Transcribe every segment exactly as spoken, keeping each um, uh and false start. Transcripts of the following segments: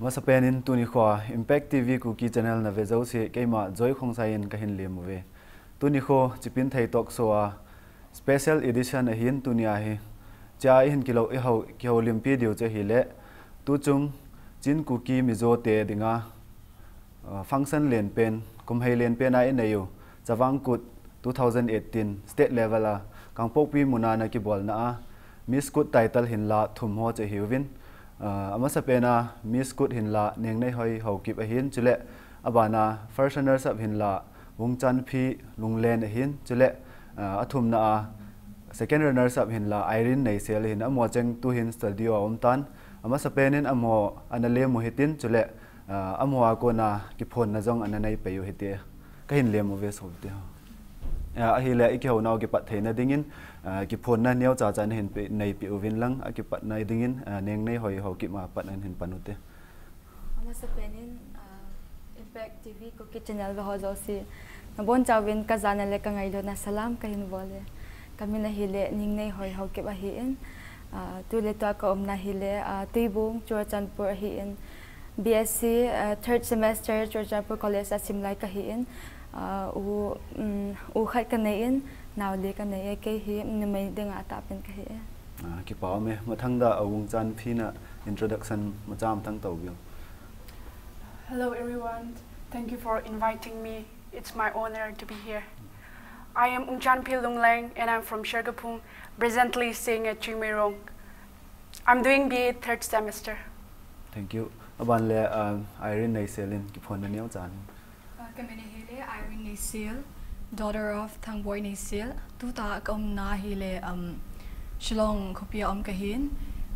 Masapen in tuni kho a Impact T V Kuki Channel na ve jouse keima Joy Khongsai in kahin lem uve. Tuni kho Chipinthei Talk Show a special edition ahin tuni a hi. Chea ihin kihou, ihou, kihoulimpi diu chu ahile, tuchung Chin Kuki Mizo te dinga, uh, function lenpen, kum hei lenpen a inei u, Chavang Kut two thousand eighteen state level a Kangpokpi mun a ana kibolna a Miss Kut title hinla thum ho chu ahiuvin, uh, amasapen a Miss Kut hinla Nengneihoi Haokip ahin, chule abana first runners up hinla Vungchanphi Lunglen ahin, chule, uh, athumna a second runners up hinla Irene Neisel ahin, amaho cheng tuhin studio a um tan, amasapen in amaho ana lem u hitin, chule, uh, amaho a kona kiphonna jong ana nei pei u hite. Kahin lem uve sopite ho. Uh, ahile ikihounau kipat theina dingin, uh, kiphonna neocha cha nahin pe, nei peh uvin lang, akipatna dingin, uh, Nengneihoi Haokip a pat nahin pan ute. Amasapen in, uh, Impact T V Kuki Channel ve ho jouse, nabonchauvin kajana le kangailutna salam kahin bol e. Kamin ahile Nengneihoi Haokip ahin, uh, tuletua kaumna hile, uh, Tuibung, Churachandpur ahin, B S C, uh, third semester Churachandpur College a simlai kahin, uh, u, um, u khat kanei in, nao li kanei e, kei hi numei dinga atahpen kahi e. Ah, kipa um e. Mathangda a Vungchanphi na introduction macha mathang taubil. Hello everyone, thank you for inviting me. It's my honor to be here. I am Vungchanphi Lunglen and I'm from Sherkaphung, presently staying at Chingmeirong. I'm doing B A third semester. Thank you. Aban le, uh, Irene Neisel in kiphonna neocha. Uh, kamin ahile Irene Neisel, daughter of Thangboi Neisel. Tuta kaumna hile, um, Shillong khopia um kahin,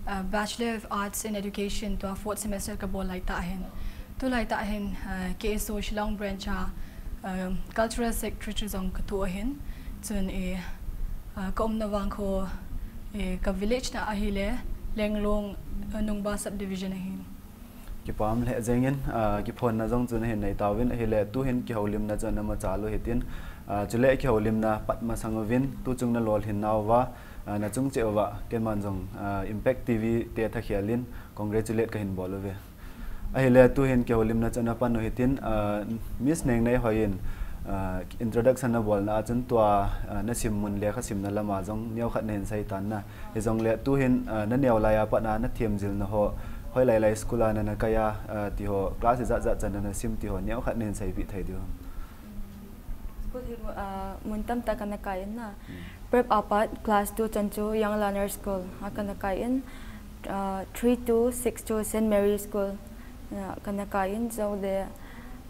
uh, Bachelor of Arts in Education tua fourth semester kabol laitah hin. Tulaitah hin, uh, K S O Shillong branch a, um, Cultural Secretary jong katoh ahin. Chun e, uh, kaumna vang kho, e, ka village na ahile Lenglong, uh, Nungba subdivision ahin. Kipa um lheh jengin, uh, kiphonna jong chu nahin nei tauvin ahile, tuhin kihoulimna chu ana machal u hitin, uh, chule kihoulimna pat masang uvin, tuchung nalolhin nauva, uh, nachung cheh uva, keiman jong, uh, Impact T V te thakhel in congratulate kahin bol uve. Ahile tuhin kihoulimna chu ana pan u hitin, uh, Miss Nengneihoi in, uh, introduction nabolna a chun tua, uh, nasim mun lekha simna lama jong neokhat nahin sei tan na. Hijongle tuhin, uh, naneo laiya pat a nathem jilna ho, hoilai lai school a nana kai a, uh, ti ho, class ijat jat chan nana sim ti ho, neokhat nahin seipeh thei diu ham? School hi, uh, mun tamtah kana kai in na. Prep a pat class two chan chu Young Learner School a kana kai in, uh, three to six chu Saint Mary School a kana kai in, chule,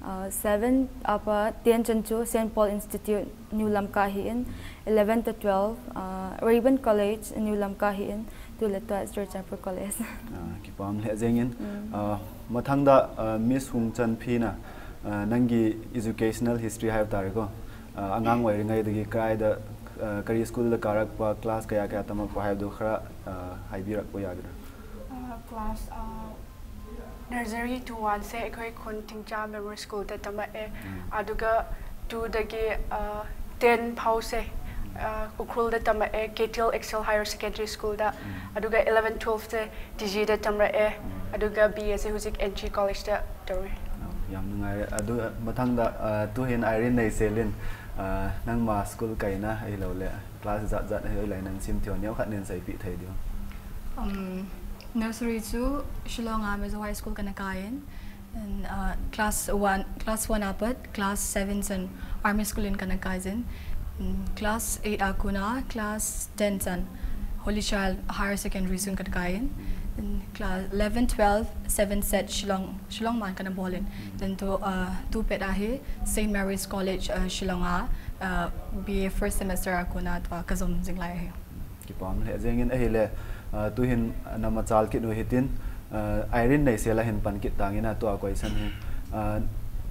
uh, seven a pat ten chan chu Saint Paul Institute New Lamka ahin, eleven to twelve, uh, Rayburn College New Lamka ahin, tuletua Churachandpur College. Ah, kipa um lheh jengin. Ah, mathangda, ah, Miss Vungchanphi na, ah, nanggi educational history haiu tare ko. Ah, angang oiringaidagi kaida, ah, kari school da karakpa, class kaya kaya tamakpa haiu du khara, ah, haibirakpa yagira. Uh, class, uh, nursery to one se eikhoi khun Thingcha Memorial School da tamah e. Aduga two dagi, uh, ten phau se, uh, Ukhrul da tamah e, K T L Excel Higher Secondary School da. Aduga eleven twelve se T G da tamrah e. Aduga B A se hujik N G College da tamrah e. Ah, yam nungai re. Adu, mathangda, ah, tuhin Irene Neisel in, ah, nangma school kaina ahilouleh class jat jat hoilai nana sim ti ho neokhat nahin seipeh thei diu ham? Um, nursery chu Shillong a Mizo High School kana kai in. And, uh, class one, class one a pat class seven chan Army School in kana kai jin. Mm, class eight a kona class ten chan Holy Child Higher Secondary School kana kai in. And class eleven, twelve, seven set Shillong, Shillong man kana bol in. Then tu, uh, tu pet a hi Saint Mary's College, uh, Shillong a, uh, B A first semester a kona tua kajom jing lai ahi. Kipa um lheh jengin ahile, ah, tuhin na machal kit u hitin, ah, Irene Neisel a hin pan kit tangin a tua question hi. Ah,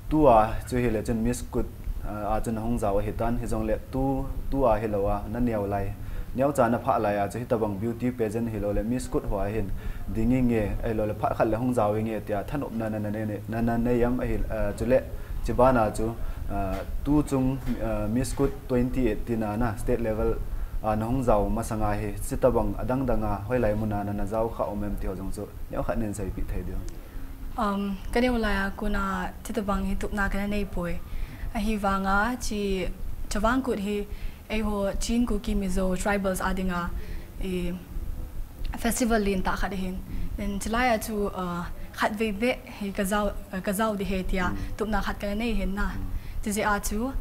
tua chu hile chun Miss Kut, ah, a chun nahung jao ahitan, hijongle tu, tua hilou a, naneo lai. Neocha naphah lai a chu hitabang beauty pageant hilouleh Miss Kut ho a hin ding inge, ahilouleh phat khat le hung jao inge tia thanopna nana nei, nana nei am ahi, ah, chule chibana chu, ah, tuchung, ah, Miss Kut twenty eighteen a na state level a nahung jao masanga hi, chutabang adang danga hoilai muna nana jao kha um em ti ho jong chu neokhat nahin seipeh thei diu ham? Um, ka neo lai a kona chutobang hi tupna kana nei poi. Ahivanga chi Chavang Kut hi eiho Chin, Kuki, Mizo tribals a dinga i festival lentah khat ahin. Then chulai a chu, uh, khatvei beh hi ka jao, uh, ka jao ding ahi tia tupna khat kana nei ahin na. Chujeh a chu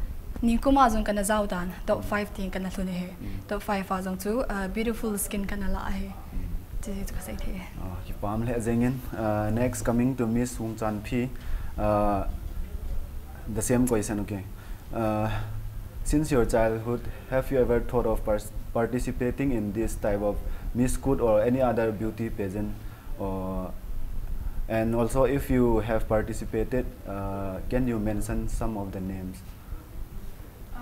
nikum a jong kana jao tan, top five teng kana lhun ahi. Top five a jong chu, uh, Beautiful Skin kana la ahi. Chujeh chu ka sei thei e. Oh, kipah lheh jengin. Uh, next, coming to Miss Wungchanphi. Uh, the same question, okay. Uh, since your childhood, have you ever thought of pers- participating in this type of Miss Kut or any other beauty pageant? Or, and also, if you have participated, uh, can you mention some of the names? Uh,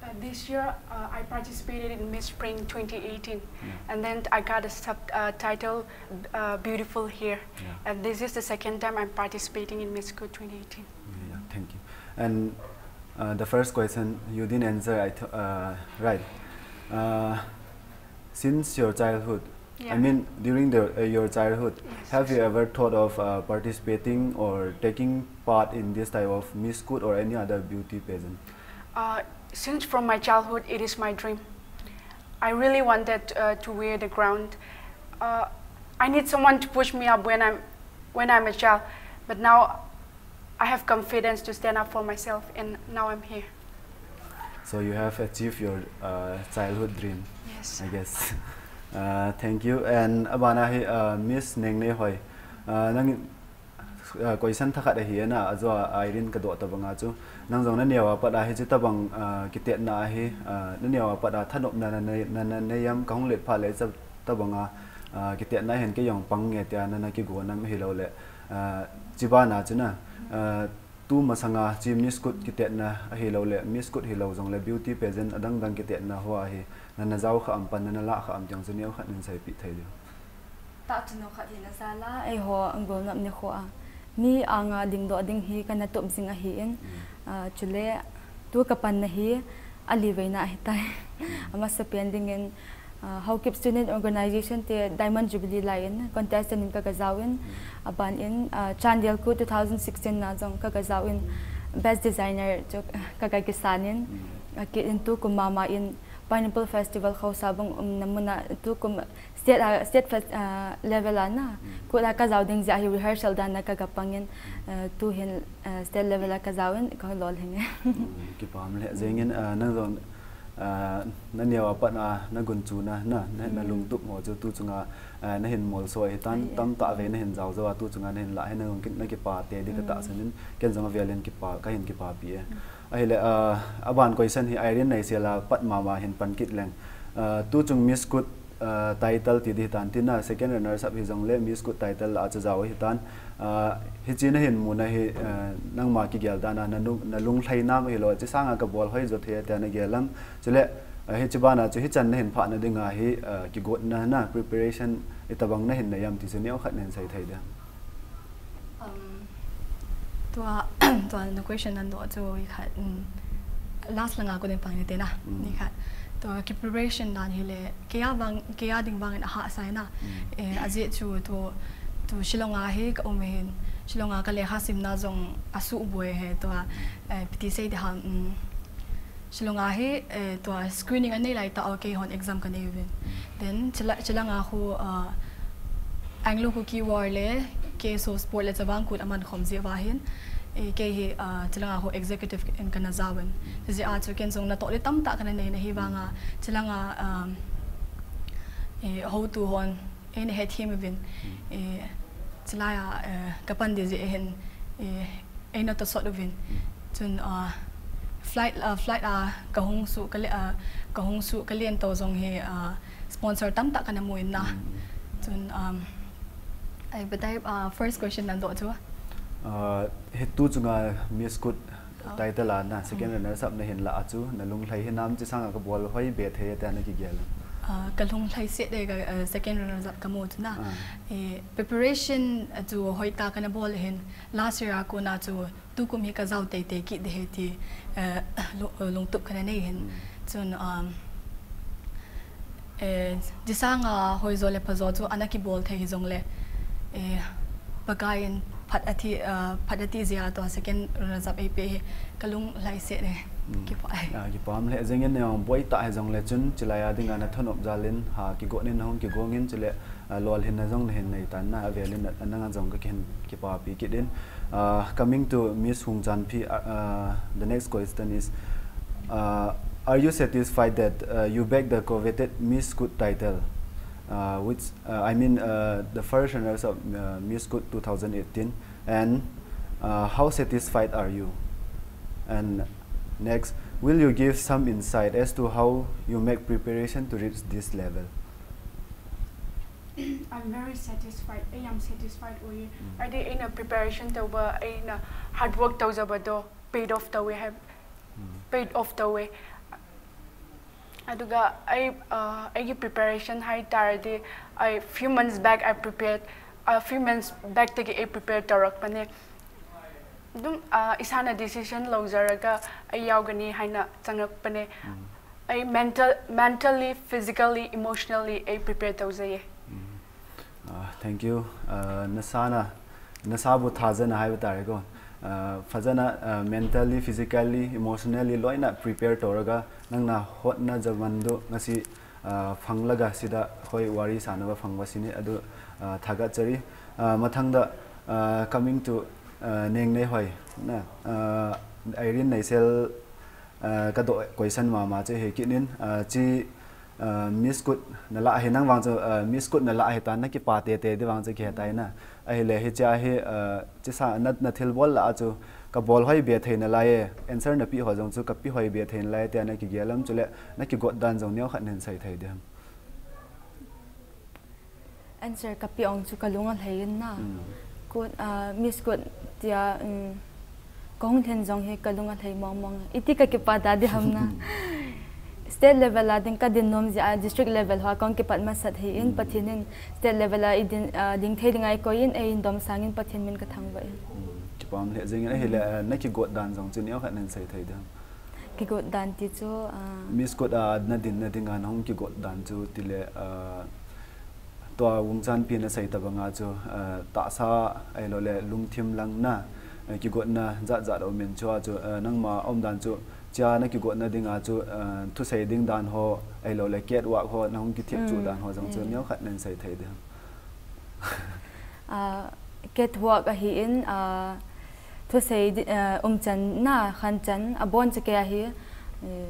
uh, this year, uh, I participated in Miss Spring twenty eighteen, and then I got a sub uh, title, uh, Beautiful here. And this is the second time I'm participating in Miss Kut twenty eighteen. Yeah, yeah, thank you. And uh, the first question you didn't answer, I th- uh, right. Uh, since your childhood, I Yeah. mean, during the, uh, your childhood, Yes. have you ever thought of uh, participating or taking part in this type of Miss Kut or any other beauty pageant? Uh, since from my childhood, it is my dream. I really wanted uh, to wear the crown. Uh, I need someone to push me up when I'm when I'm a child, but now I have confidence to stand up for myself, and now I'm here. So you have achieved your uh, childhood dream, Yes. I guess. Uh, thank you. And abana hi uh, Miss Nengnehoi. Uh, nang uh, question thakhat ahi na, ajo a Irene ka doh tabanga chu. Nang jong na neo a pat a hi chu tabang uh, kitetna ahi, uh, na neo a pat a thanopna na na na na yam ka hung let pha le cha tabanga uh, kitetna hin kei jong pang nge tia na na kigo nam hi lo le. Uh, chibana chu na. Uh, Tu masanga chi Miss Kut kitetna ahi lo le, Miss Kut hi lo jong le beauty pageant adang dang kitetna ho ahi, na na jao kha am pan, na na lah kha am tiang chu neo khat nin seipi thei diu. Tah chu neo khat hi na jala, eiho ang gol nam ni kho a. Mi anga ding doh ding hi kana tup jing ahi in, ah, chule tu ka panna hi ali veina ahi tai. Amasa pen ding in, Uh, Haokip Student Organization te Diamond Jubilee lai in contestant in ka ka jao in, aban in, uh, Chandel Kut two thousand sixteen na jong ka ka jao in, best designer chu ka ka kisan in, uh, kit in tukum mama in Pineapple Festival Khaosa bang umna muna tukum state, uh, state fest, uh, level a na, kut a ka jao ding jeh hi rehearsal dan na ka ka pang in, uh, tu hin, uh, state level a ka jao in ka lolhing e. Kipah lheh jeng in, uh, nang jong Ah, na neo a pat a na gunchu na, na, na, na lungtup ho chu tu chunga, ah, na hin molso ahi tan, tamtah vei na hin jao jo a tu chunga na hin lah hi na jong kin, na kipa te di ka tahsan in, ken jong avel in kipa, ka hin kipapi e. Ahile, ah, aban question hi Irene Neisela pat mama hin pan kit leng. Ah, tu chung Miss Kut, ah, title ti di tan tin na second runners up hi jong le Miss Kut title la chu jao hi tan. Ah, hichi na hin muna hi, ah, nangma kigel dan a na lung, na lunglhai nam hilou, chi sanga ka bol hoi jo thei tia na gel lam. Chule, ah, hichi bana chu hichan na hin phah na dinga hi, ah, kigotna na preparation itabang na hin nei am ti chu neo khat na hin sei thei diam. Um, tua, tua na question nan doh chu i khat, um, last langa ko den pang ni te na, ni khat. Tua ki preparation dan hi le, kei a vang, kei a ding vang in a hahsa na. Eh, ajeh chu tu, tu Shillong a hi ka um hin, Shillong a ka lekha simna jong asuh boi he tua, eh, piti sei di ham, um, Shillong a hi, eh, tua screening a nei lai tah a kei hon exam ka nei uvin. Then, chila-, chilanga khu, ah, Anglo Kuki War le K S O Sport le Chavang Kut a man khom jeh uva hin, eh, kei hi, ah, chilanga khu executive in ka na jao in. Jeh a chu ken jong natoh le tamtah ka na nei na hi vanga, chilanga, um, eh, hotu hon, Ei na hethem uvin, eh, chulai a, eh, ka pan di jeh hin, eh, ei na tosot uvin. Chun, ah, flight, ah, flight a ka hung suh ka le, ah, ka hung suh ka len to jong hi, ah, sponsor tamtah ka na mu in na. Chun, um, ai, but I, ah, first question nan doh chu. Ah, hi tu chunga Miss Kut title a na second runners up na hin lah a chu na lunglhai hi nam chi sanga ka bol hoi be thei tia na kigel. Ah, ka lunglhai set de ka, ah, second runners up ka mu chu na. Eh, preparation, ah, chu hoi tah ka na bol hin last year a kona chu tukum hi ka jao teitei kit de he ti, eh, lu-, eh, lungtup ka na nei hin. Chun, um, eh, chi sanga hoi jo le pha jo chu ana kibol thei hi jong le, eh, Pakai in phat ati, uh, phat ati jia tua second runner-up eipe hi kalung lhai se ne. Kipa ai. Ah, kipah lheh jengin, nang boi tah hijongle chun, chilai a dinga nathanop jalin, ha, kigot nin nahung kigong in, chule, ah, lolhinna jong nahin nei tan na, avelin na, nang jong kahin kipapi kit in. Ah, coming to Miss Hungchanpi, ah, ah, the next question is, uh, are you satisfied that, uh, you bagged the coveted Miss Kut title, uh, which, uh, I mean, uh, the first runners-up, uh, Miss Kut two thousand eighteen, and, uh, how satisfied are you? And next, will you give some insight as to how you make preparation to reach this level? I'm very satisfied. ꯑꯩ ꯌꯥꯝ satisfied ꯑꯣꯏꯌꯦ꯫ ꯍꯥꯏꯗꯤ ꯑꯩꯅ preparation ꯇꯧꯕ, ꯑꯩꯅ hard work ꯇꯧꯖꯕꯗꯣ paid off ꯇꯧꯋꯦ ꯍꯥꯏ-, paid off ꯇꯧꯋꯦ꯫ ꯑꯗꯨꯒ ꯑꯩ, ꯑ, ꯑꯩꯒꯤ preparation ꯍꯥꯏ ꯇꯥꯔꯗꯤ, ꯑꯩ few months back I prepared, a few months backꯇꯒꯤ ꯑꯩ prepare ꯇꯧꯔꯛꯄꯅꯦ꯫ ꯑꯗꯨꯝ, ꯑ, ꯏꯁꯥꯅ decision ꯂꯧꯖꯔꯒ ꯑꯩ ꯌꯥꯎꯒꯅꯤ ꯍꯥꯏꯅ ꯆꯪꯉꯛꯄꯅꯦ꯫ ꯑꯩ mental, mentally, physically, emotionally ꯑꯩ prepare ꯇꯧꯖꯩꯌꯦ꯫ ꯑ, thank you꯫ ꯑ, ꯅꯁꯥꯅ, ꯅꯁꯥꯕꯨ ꯊꯥꯖꯅ ꯍꯥꯏꯕ ꯇꯥꯔꯦꯀꯣ꯫ ꯑ, ꯐꯖꯅ, ꯑ, mentally, physically, emotionally ꯂꯣꯏꯅ prepare ꯇꯧꯔꯒ ꯅꯪꯅ ꯍꯣꯠꯅꯖꯃꯟꯗꯨ ꯉꯁꯤ, ꯑ, ꯐꯪꯂꯒ ꯁꯤꯗ ꯑꯩꯈꯣꯏ ꯋꯥꯔꯤ ꯁꯥꯟꯅꯕ ꯐꯪꯕꯁꯤꯅꯤ꯫ ꯑꯗꯨ, ꯑ, ꯊꯥꯒꯠꯆꯔꯤ꯫ ꯑ, ꯃꯊꯪꯗ, ꯑ, coming to, ꯑ, ꯅꯦꯡꯅꯩ ꯍꯣꯏ꯫ ꯅ, ꯑ, ꯑꯥꯏꯔꯤꯟ ꯅꯩꯁꯦꯜ ꯑ, kadoh question mama chu hi kit in, a, chi, a, Miss Kut nalah hi nang vang chu, a, Miss Kut nalah hi tan nakipa tete di vang chu kihe tai na. Ahile hichea hi, a, chisa na, nathilbol lah a chu kabol hoi be thei nalai e, answer nape ho jong chu kape hoi be thei nalai e tia nakigel am, chule nakigot dan jong neokhat nahin sei thei diham? Answer kape ong chu kalung alhai in na. Kut, ah, Miss Kut tia, um, kahung lhen jong hi kalung alhai mong mong. Iti kakipa ta diham na. State level a ding kadin nom jeh a, district level hoa kahung kipat masat hi in, Pathen in state level a idin, ah, ding thei ding a eikoi in, eihin domsang in Pathen min kathangvah in. Kipah lheh jeng in, ahile, ah, nakigot dan jong chu neokhat nahin sei thei diham? Kigot dan ti chu, ah, Miss Kut a nadin na dinga nahung kigot dan chu tile, ah, tua Vungchanpi nasei tabanga chu, ah, tahsa ahiloule lungthim lang na, ah, kigotna jat jat aum in chua chu, ah, nangma umdan chu chia nakigotna dinga chu, ah, thusei ding dan ho ahiloule catwalk ho nahung kithep chu dan ho jong chu neokhat nahin sei thei diham? Ah, catwalk ahin, ah, thusei di, ah, umchan na khanchan abon chu kei ahi, eh,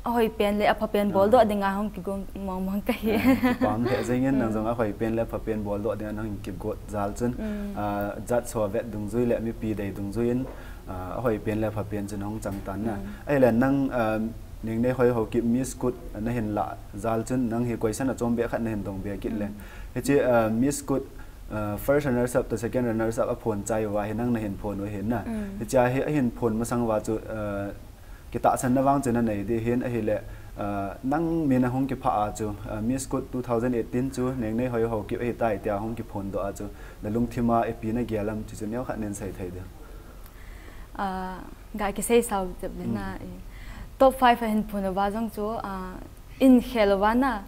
ahoipen le aphapen boldoh dinga hung kigot mong mong kahi. Kipah lheh jeng in, nang jong ahoipen le aphapen boldoh dinga nahung kigot jal chun, ah, judge ho vet dungjui le mipi dei dungjui in, ah, ahoipen le aphapen chu nahung chang tan na. Ahile nang, ah, Nengnei Hoi Haokip Miss Kut nahin lah jal chun nang hi question achom beh khat nahin dong be kit le. Hiche, ah, Miss Kut, ah, first runners up to second runners up aphon chai uva hi nang nahin phon u ahi na. Hichea hi ahin phon masang uva chu, ah, kitahsanna vang chu nanei ding ahin ahile, ah, nang min ahung kiphah a chu, ah, Miss Kut two thousand eighteen chu Nengnei Hoi Haokip ahitai tia hung kiphondoh a chu nalungthim a ipi nagel am ti chu neokhat nahin sei thei ding? Ah, ga kisei sao jep le na, eh, top five ahin phon uva jong chu, ah, in khel uva na,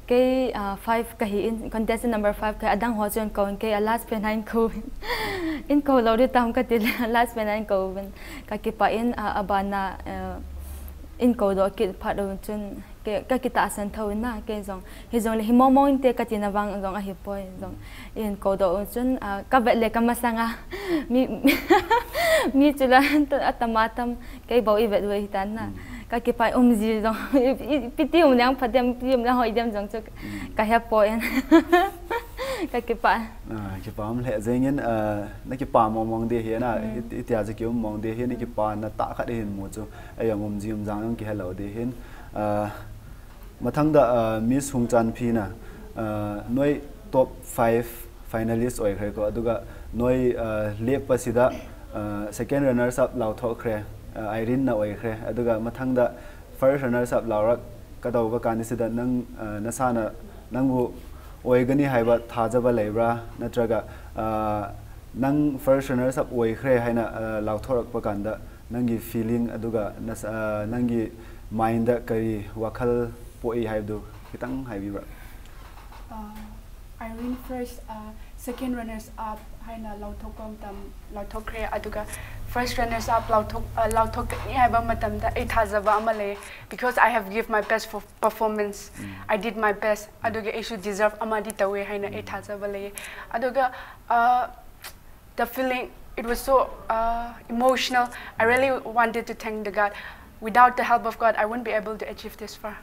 kei, ah, five kahi in, contestant number five kahi, adang ho chu in kou in, kei a last pen a in kou in. In kou lou ding tam kati le, last pen a in kou in. Kakipah in, ah, abana, eh, in koudoh kit phat u chun, kei, kakitahsan thou in na, kei jong. Hijongle hi mong mong inte katina vang jong ahipoi jong. In koudoh u chun, ah, kavet le kamasanga mi, mi chu la atama tam, kei bou ivet u ahitan na. Kakipah, umji jong, i, i, ipi ti um leng pha dem, ipi um leng hoi dem jong chu kahepoi. Kakipah. Ah, kipah um lheh jeng in, ah, nakipah mong mong ding ahi na, i, itia chu kium mong ding ahi, nakipana tah khat ihin mu chu, ei jong umji umjang jong kihelou ding ahin. Ah, Mathangda, ah, Miss Hungchanpi na, ah, noi top five finalist oikhre ko, aduga noi, ah, lepa sida, ah, second runners up lauthohkhre, ah, Irene na oikhre, aduga mathangda first runners up laurak kadouva kani sida nang, ah, nasana nangbu oigani haiba thajaba leibra, natraga, ah, nang first runners up oikhre haina, ah, lauthohrakpa kanda, nanggi feeling aduga nas-, ah, nanggi mind a kari wakhal poi haidu khitang haibi ba. Uh, Irene first, uh, Second runners up ꯍꯥꯏꯅ ꯂꯥꯎꯊꯣꯛꯄ ꯃꯇꯝ ꯂꯥꯎꯊꯣꯛꯈ꯭ꯔꯦ꯫ ꯑꯗꯨꯒ first runners up ꯂꯥꯎꯊꯣꯛ ꯑ, ꯂꯥꯎꯊꯣꯛꯀꯅꯤ ꯍꯥꯏꯕ ꯃꯇꯝꯗ ꯑꯩ ꯊꯥꯖꯕ ꯑꯃ ꯂꯩ, because I have give my best for performance. I did my best. ꯑꯗꯨꯒ ꯑꯩꯁꯨ deserve ꯑꯃꯗꯤ ꯇꯧꯋꯦ ꯍꯥꯏꯅ ꯑꯩ ꯊꯥꯖꯕ ꯂꯩꯌꯦ꯫ ꯑꯗꯨꯒ ꯑ, the feeling, it was so uh, emotional. I really wanted to thank the God. Without the help of God, I wouldn't be able to achieve this far.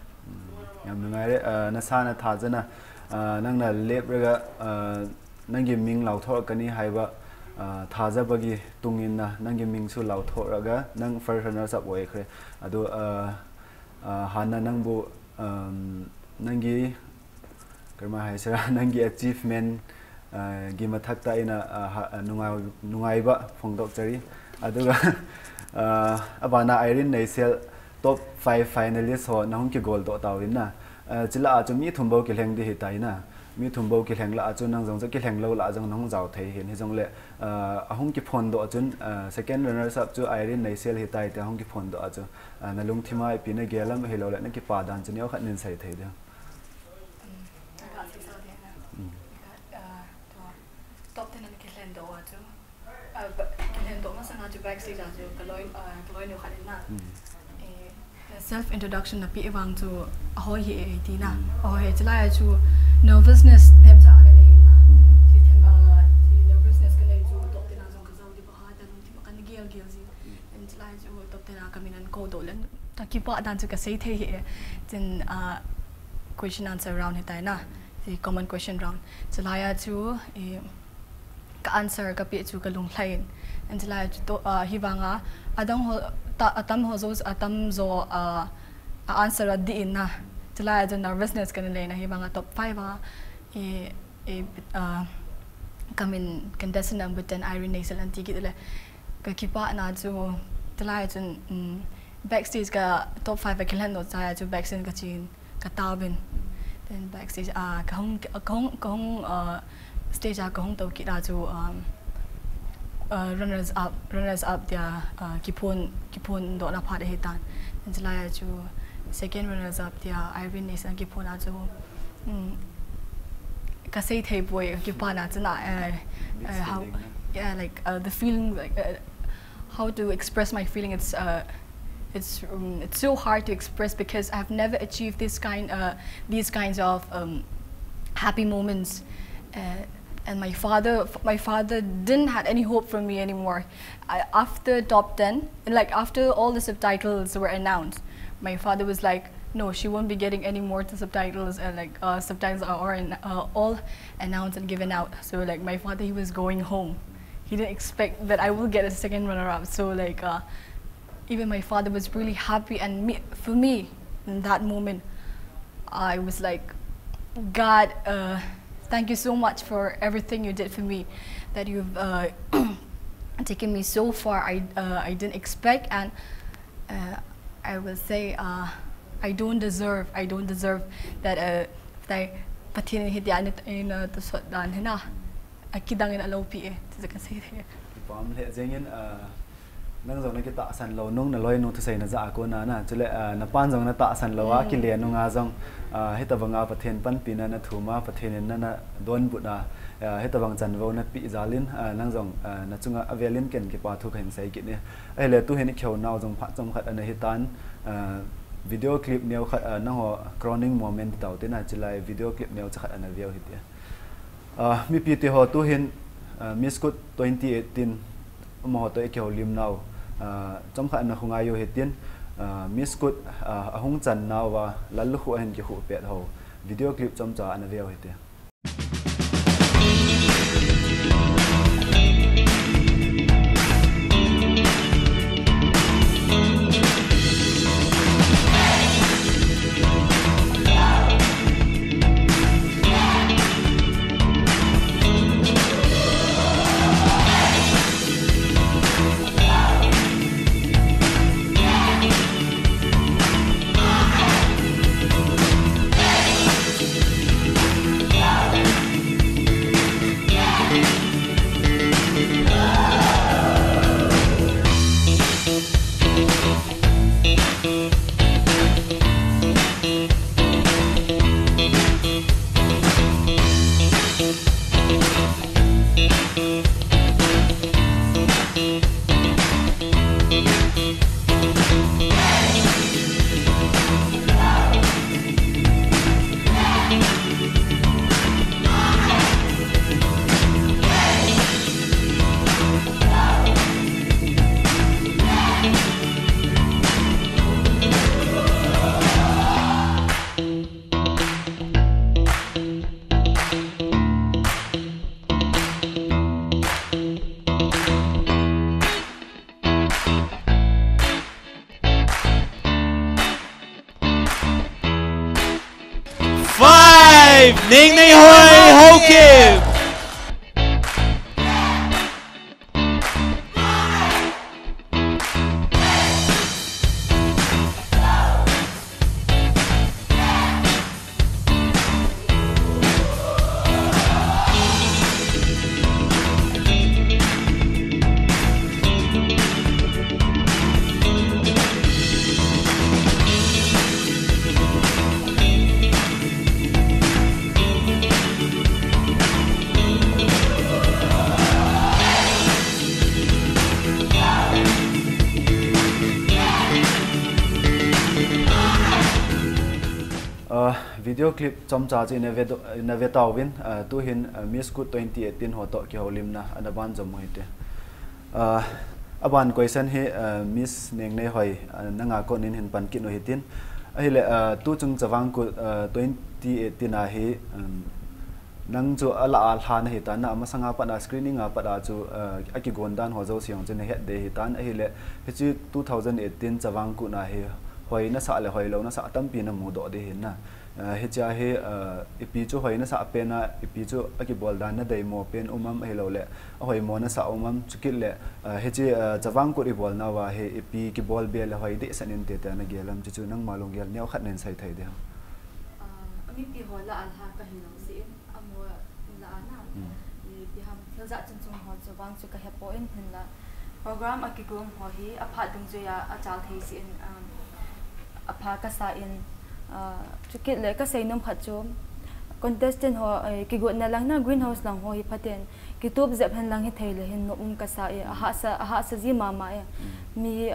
ꯌꯥꯝ ꯅꯨꯡꯉꯥꯏꯔꯦ꯫ ꯑ, ꯅꯁꯥꯅ ꯊꯥꯖꯅ, ꯑ, ꯅꯪꯅ ꯂꯦꯞꯂꯒ, ꯑ, ꯅꯪꯒꯤ ꯃꯤꯡ ꯂꯥꯎꯊꯣꯔꯛꯀꯅꯤ ꯍꯥꯏꯕ, ꯑ, ꯊꯥꯖꯕꯒꯤ ꯇꯨꯡ ꯏꯟꯅ ꯅꯪꯒꯤ ꯃꯤꯡꯁꯨ ꯂꯥꯎꯊꯣꯛꯂꯒ ꯅꯪ first runners up ꯑꯣꯏꯈ꯭ꯔꯦ꯫ ꯑꯗꯣ, ꯑ, ꯑ, ꯍꯥꯟꯅ ꯅꯪꯕꯨ, ꯑꯝ, ꯅꯪꯒꯤ ꯀꯔꯝꯍꯥꯏ ꯍꯥꯏꯁꯤꯔꯥ, ꯅꯪꯒꯤ achievement, ꯑ, ꯒꯤ ꯃꯊꯛꯇ ꯑꯩꯅ, ꯑ, ꯍ-, ꯑ, ꯅꯨꯡꯉꯥꯏ-, ꯅꯨꯡꯉꯥꯏꯕ ꯐꯣꯡꯗꯣꯛꯆꯔꯤ꯫ ꯑꯗꯨꯒ, ꯑ, ꯑꯕꯥꯅ Irene Neisel top five finalist ho nahung kigol doh tauvin na. Uh, chila a chu mi thum bou kilheng ding ahitai na. Mi thum bou kilheng lah a chu nang jong chu kilheng lou lah a jong nahung jao thei ahin. Hijongle, a, ahung kiphondoh a chun, a, second runners up chu Irene Neisel ahitai tia ahung kiphondoh a chu, a, nalungthim a ipi nagel am, ahilouleh nakipa dan chu neokhat nin sei thei diu. Ka sei sao ding na. Ka, ah, to, top ten a kilhen doh a chu. Ah, ba-, kilhen doh masang a chu backstage a chu kaloi, ah, kaloi nu khat in na. Eh, self introduction napeh vang chu ahoi hih e ti na. Ahoi hih, chulai a chu nervousness themcha ana nei na. Chu them, ah, chu nervousness kanei chu top ten a jong kajao ding phat a lungthim a kana gel gel jing. Then chulai chu top ten a kamin ana kou doh leh kakipah dan chu kasei thei hih e. Then, ah, question answer round ahitai na. Chu common question round. Chulai a chu, eh, ka answer kapeh chu kalung lhai in. Then chulai a chu to, ah, hivang a, adang ho, ta, atam ho jo, atam jo, ah, a answer adih in na. Chulai a chu nervousness kana lei na, hivang a top five a, eh, eh, ah, kamin contestant number ten Irene Neisel ana ti kit leh kakipah na chu, chulai a chun, um, backstage ka top five a kilhen doh chai a chu backstage kachen kataovin. Then backstage a kahung, kahung, kahung, uh, stage a kahung tou kit a chu, um, uh, runners up, runners up tia, uh, kiphon, kiphondoh na phat ahitan. Then chulai a chu second runners up tia Irene Neisel kiphon a chu, um, kasei thei poi, kakipah na chu na, uh, uh, how, yeah, like, uh, the feeling, like, uh, how to express my feeling. It's, uh, it's, um, it's so hard to express because I've never achieved this kind, uh, these kinds of, um, happy moments. Uh, and my father, my father didn't had any hope for me anymore. I, after top ten, like, after all the subtitles were announced, my father was like, "No, she won't be getting any more subtitles." And, like, uh, subtitles are all, uh, all announced and given out. So, like, my father, he was going home. He didn't expect that I will get a second runner-up. So, like, uh, even my father was really happy, and me, for me, in that moment, I was like, "God, uh, thank you so much for everything you did for me, that you've, uh, taken me so far I, uh, I didn't expect, and, uh, I will say, uh, I don't deserve, I don't deserve that, uh, tai Pathen in hitia ana, ana tosot dan hi na, akidang in aloupi e," ti chu kasei thei. Kipah lheh jeng in, uh, nang jong nakitahsan lou nung, naloinu thusei najah a kona na, chule, uh, napan jong natahsan lou a, kile nunga jong, uh, hitabang a Pathen panpina nathum a, Pathen in nana donbut a, uh, hitabang chanvou napeh jal in, uh, nang jong, uh, nachunga avel in ken kipa thu kahin sei kit e. Ahile tuhin ikihou nau jong phat chomkhat ana hitan, uh, video clip neokhat, uh, nangho crowning moment tau tina, chulai video clip neocha khat ana veu hite. Ah, mipi teho tuhin, ah, Miss Kut twenty eighteen amaho toh ikihoulim nau, ah, chomkhat ana khongai u hitin, ah, Miss Kut, ah, ahung chan nauva lallukhuh ahin kikhuh pet ho video clip chomcha ana veu hite. Neng Nei Hoi Haokip. Video clip chomcha chu ina ve tauvin, tuhin Miss Kut twenty eighteen ho toh kihoulimna ana banjom u hite. Aban question hi Miss Neng Nei Hoi, nanga kon in hin pan kit u hitin. Ahile, tuchung Chavang Kut twenty eighteen a hi, nang chu alah a lha nahitan, amasanga pat a screening a pat a chu akigon dan ho jouse jong chu nahet ding ahitan. Ahile, hiche two thousand eighteen Chavang Kut na hi hoi nasah le hoilou nasah tampi namudoh ding ahin na. Hichea hi ipi chu hoi nasah pen a, ipi chu akibol dan nadeimo pen um am, ahilouleh ahoimo nasah um am, chukit le hiche Chavang Kut ibolnauva hi ipi kibolbe le hoi dehset inte tia nagel am, chuchu nangma lunggel neokhat nahin sei thei ding ham? Mipi ho lah a lha kahi lou jeh in, amaho lah a na, ipi ham, thil jat chom chom ho chu vang chu kahepoi, hinla program akigong ho hi aphat dungjuia achal thei jeh in, apha kasa in, chukit le kasei nom khat chu contestant ho kigotna lang na, greenhouse lang ho hi phaten kitup jep hen lang hithei le hin nom um kasa e, ahahsa, ahahsa ji mama e. Mi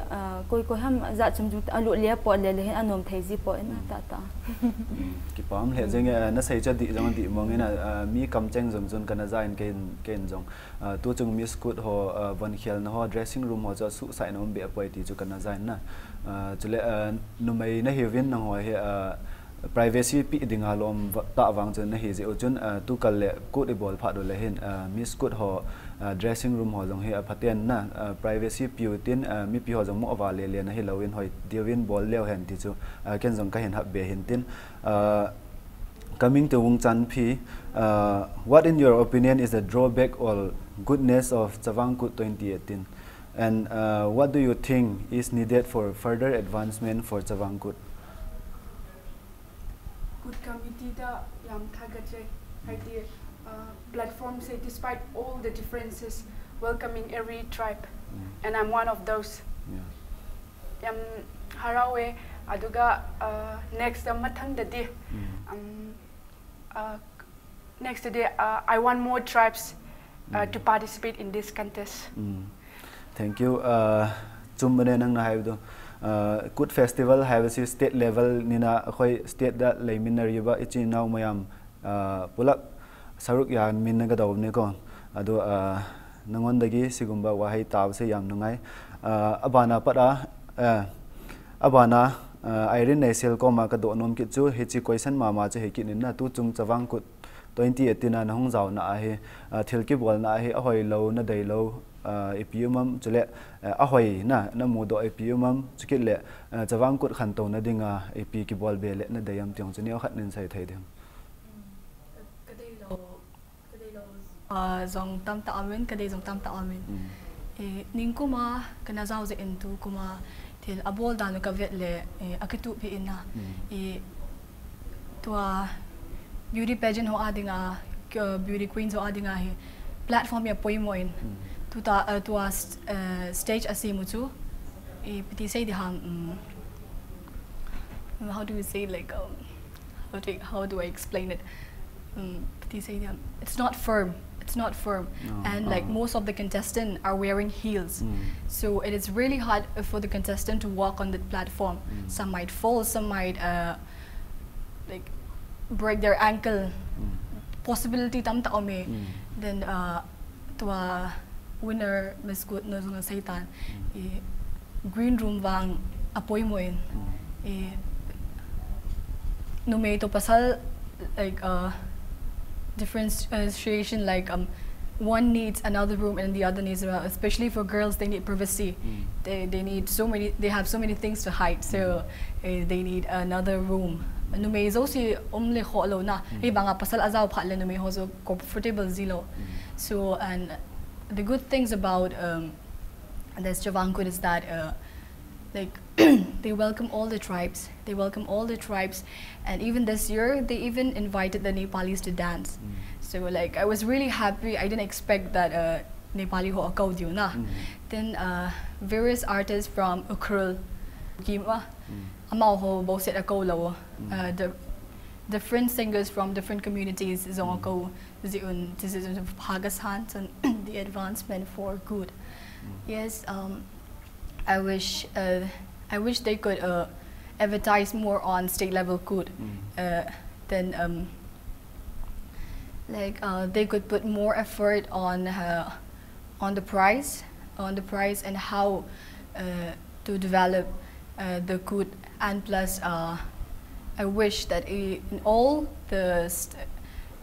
koi koi ham jat chom chom alut le apot le le hin anom thei ji poi na, tahtah. Kipah lheh jenge, nasei chu adih jong adih mong in, mi kamcheng jong chun kana ja in, keiin jong tuchung Miss Kut ho vonkhelna ho, dressing room ho chu asuhsah in aumbeh poi ti chu kana ja in na. Chule numei nahiuvin nangho hi privacy peh dinga lom tah vang chun nahi jeh u chun, tukal le Kut ibol phat u le hin Miss Kut ho dressing room ho jong hi aphaten na, privacy peu tin, mipi ho jong mo val le le nahi louvin hoi deuvin bol leu hen ti chu ken jong kahin hapbe hintin. Coming to Wungchanphi, what in your opinion is the drawback or goodness of Chavang Kut twenty eighteen? And what do you think is needed for further advancement for Chavang Kut? Kut committee da yam thagat e, haiti platform se, despite all the differences, welcoming every tribe, and I'm one of those. Yam harau e, aduga next da mathang da di. Next day, I want more tribes to participate in this contest. Thank you. Chum mane nang nahai du. Kut festival haiva si state level nina, akhoi state da leimin nariuva ichin nao mayam pulak saruk ya min nagadou ni ko. Adu nangondagi sigumba wahai tao se yam nungai. Abana pat a, abana Irene Neisel koma kadoh nom kit chu, hiche question mama chu hikit in na, tuchung Chavang Kut twenty eighteen a nahung jaona ahi, thil kibolna ahi, ahoilou, nadeilou ipi um am, chule ahoina namudoh ipi um am, chukit le Chavang Kut khantouna dinga ipi kibolbe le nadei am ti jong chu neokhat nin sei thei ding. Kadei lou, kadei lou jong tamtah aumin, kadei jong tamtah aumin. Ningkuma kana jao jeh in tukum a thil abol dan u kavet le akitup hi in a. Tua beauty pageant ho a dinga, beauty queens ho a dinga hi platform hi apoimo in. Tuta, tua stage asem u chu, ipi ti sei di ham, how do you say, like, um, how do, how do I explain it? Um, ipi ti sei di ham, it's not firm. It's not firm. And, like, most of the contestants are wearing heels. So it is really hard for the contestant to walk on the platform. Some might fall, some might, uh, like, break their ankle. Possibility tamtah aume. Then, uh, tua winner Miss Kut nu jong asei tan, green room vang apoimo in. Numei to pasal, like, uh, differentiation, like, um, one needs another room and the other needs another, especially for girls, they need privacy. They, they need so many, they have so many things to hide, so uh, they need another room. numei jouse um le kho lo na. Hi banga pasal a jao phat le numei ho chu comfortable ji lo. So, and the good things about, um, this Chavang Kut is that, uh, like, they welcome all the tribes. They welcome all the tribes, and even this year, they even invited the Nepalis to dance. So, like, I was really happy. I didn't expect that, uh, Nepali ho akou diu na. Then, uh, various artists from Ukhrul, Kima, amau ho boset akou lo. Uh, the different singers from different communities jong akou. Ziun, this is Hagas Hunt and the advancement for good. Yes, um, I wish, uh, I wish they could, uh, advertise more on state level Kut. Uh, then, um, like, uh, they could put more effort on, uh, on the price, on the price and how, uh, to develop, uh, the Kut. And plus, uh, I wish that i- in all the st-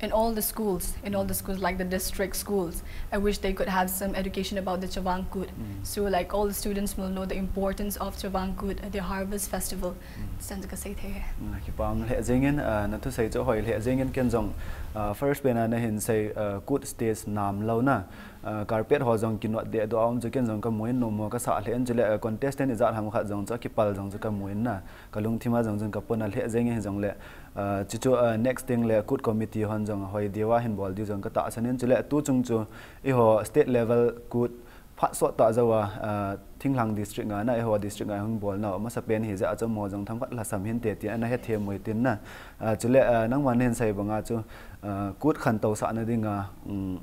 in all the schools, in all the schools, like the district schools, I wish they could have some education about the Chavang Kut. So, like, all the students will know the importance of Chavang Kut, the harvest festival. San ka sei the. Kipam le jingin, uh, na thusei chu hoi le jingin ken jong, uh, first pen a na hin sei, uh, Kut stage nam lo na. Uh, carpet ho jong kinot de do um chu ken jong ka muin no mo ka sa le en chu le, uh, contestant ijat ham khat jong chu kipal jong chu ka muin na. Ka lungthim a jong jong ka pon a le jeng hi jong le, uh, chu chu, uh, next thing le Kut committee hon jong hoi diu a hin bol diu jong ka tahsan in chu le tu chung chu i ho state level Kut phat sot ta jo a, uh, Thinglhang district nga na, i ho district nga hung bol na, masa pen hi ja a chu mo jong tham khat la sam hin te ti ana he the mui tin na. Uh, chu le, uh, nangman hin sei banga chu, uh, Kut khan to sa na ding a, um,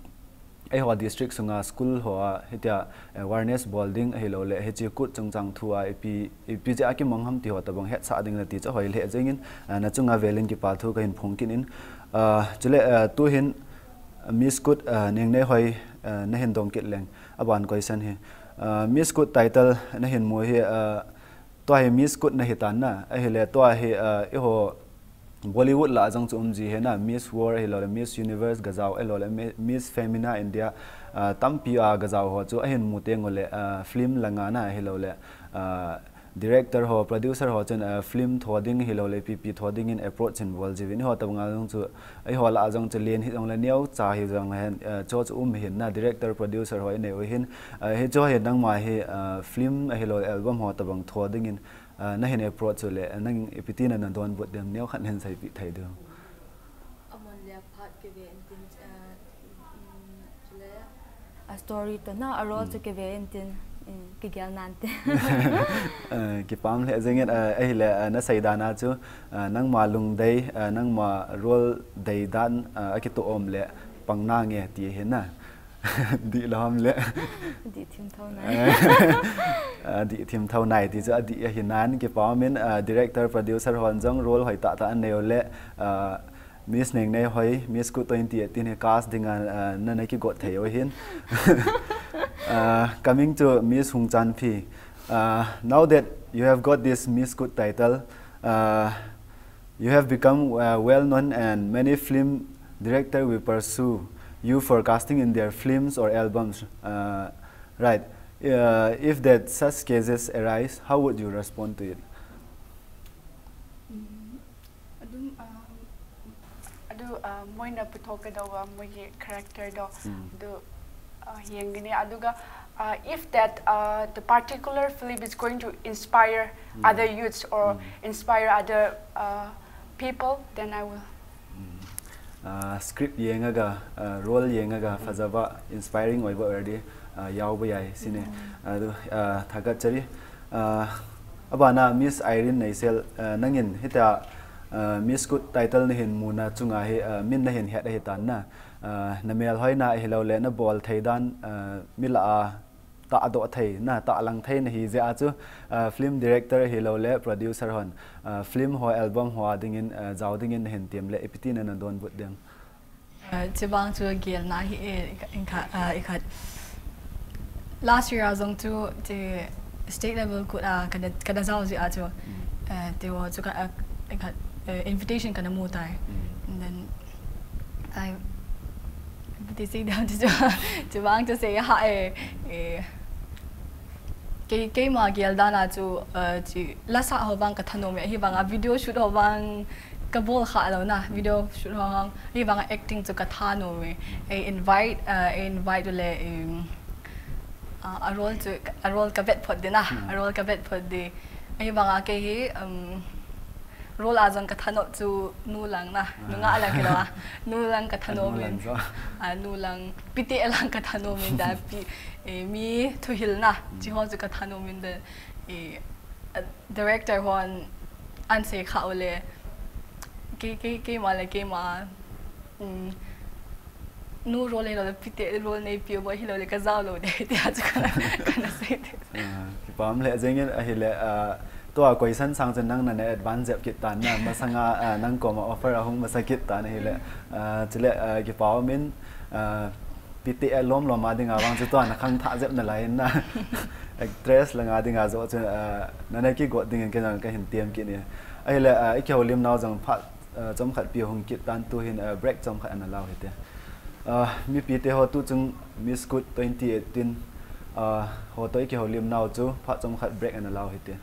Eiho district sunga school ho a hitia awareness bol ding ahilou le hiche Kut chungchang thu a ipi, ipi jeh a kimang ham ti ho tabang hetsah ding nati chu hoi le jingin, ah, na chunga velin kipa thu kahin phong kit in, ah, chule, ah, tuhin Miss Kut, ah, Nengnehoi, ah, nahin dong kit leng aban question hi, ah, Miss Kut title nahin mu hi, ah, tua hi Miss Kut nahi tan na, ahile tua hi, ah, eiho Bollywood lah a jong chu um ji hi na, Miss World ahilou le, Miss Universe gajao ahilou le, Mi-, Miss Femina India, ah, tampi a gajao ho chu ahin mu teng u le, ah, film langa na ahilou le, ah, director ho, producer ho chun, ah, film tho ding ahilou le, pipi tho ding in approach in bol ji uvin eiho tabang a jong chu, eiho lah a jong chu len hi jong le neo cha hi jong le hen, ah, chu chu um hin na, director, producer ho inei u hin, ah, hichu hin nangma hi, ah, film ahilou le album ho tabang tho ding in, Ah, nahin approach u le, ah, nang ipi tina na donbut dem neo khat nahin seipeh thei diu. Amon le phat keve intin, ah, mm, chule a story toh na, a role chu keve intin, mm, kigel nante. Ah, kipam le jingin, ah, ahile, ah, na seidan a chu, ah, nangma lungdei, ah, nangma role dei dan, ah, akitoh um le pang nange ti hi na. Dih lou ham le. Dih thim tho nai. Ah, dih thim tho nai ti chu adih ahi nan kipah in, ah, director, producer hon jong role hoi tah tah anei u le, ah, Miss Nengnehoi, Miss Kut twenty eighteen hi cast ding a, ah, nana kigot thei u hin. Ah, coming to Miss Hungchanphi. Ah, now that you have got this Miss Kut title, ah, you have become, uh, well known and many film director will pursue you for casting in their films or albums, uh, right? Uh, if that such cases arise, how would you respond to it? Mm, adum, um, adu, uh, moina puthokadou a moigi character do, mm, adu, uh, yengani aduga, uh, if that, uh, the particular film is going to inspire, mm, other youths or, mm, inspire other, uh, people, then I will. Mm. Ah, script yengaga, ah, role yengaga, mm, fajaba, inspiring oiba already, ah, yaoba yai sine. Mm. Adu, ah, thagat chari. Ah, abana Miss Irene Neisel, ah, nangin hitia, ah, Miss Kut title nahin muna chunga hi, ah, min nahin het ahi tan na. Ah, namel hoina ahilou le nabol thei dan, ah, mi lah a tahdoh thei na, tahlang thei nahi jeh a chu, ah, film director ahilou le producer hon, ah, film ho, album ho a dingin, ah, jao dingin nahin tem le ipi tina na donbut dem? Ah, chubang chu gelna hi e, i kha, ah, i khat. Last year a jong chu, chu state level Kut a kana, kana jao jeh a chu, mm, ah, tiho chu ka, ah, i khat, eh, invitation kana mu tai. Mm. And then I, ti sei dam chu, chubang chu sei ha e, eh, Kei, keima gel dan a chu, uh, chi, la sa ho vang ka thanom e, ahivang a video shoot ho vang ka bol kha lo na, video shoot ho vang, ahivang a acting chu ka thanom e. Ei invite, uh, ei invite u le, um, uh, a role chu, a role ka vet phot ding na, a role ka vet phot ding. Ahivang a kei hi, um, role a jong ka thanom chu nu lang na, nu nga lang kilo a, nu lang ka thanom in. A nu lang, pite lang ka thanom in da pi, eh, mi thuhil na, chi ho chu ka thanom in da, eh, director hon an sei kha u le, kei, kei, keima le keima, um, nu role hilo le pite role nei pi bo hilo le ka jao lo de, ti a chu ka, ka na sei de. Ah, kipah le jeng in ahile, ah, tua question sang chen nang na ne advance jep kit tan na, masanga, ah, nang koma offer ahung masa kit tan ahile, ah, chule, ah, kipah min, ah, pite alom lom a dinga vang chu tua na khang tha jep na lai na. Actress langa dinga jo chu, ah, na ne kigot ding in ken jong ka hin tem kit ni. Ahile, ah, i kihoulim nau jong phat, ah, chomkhat pi hung kit tan tu hin, ah, break chomkhat ana lau hite. Ah, mipi te ho tu chung Miss Good twenty eighteen, ah, ho to i kihoulim nau chu phat chomkhat break ana lau hite.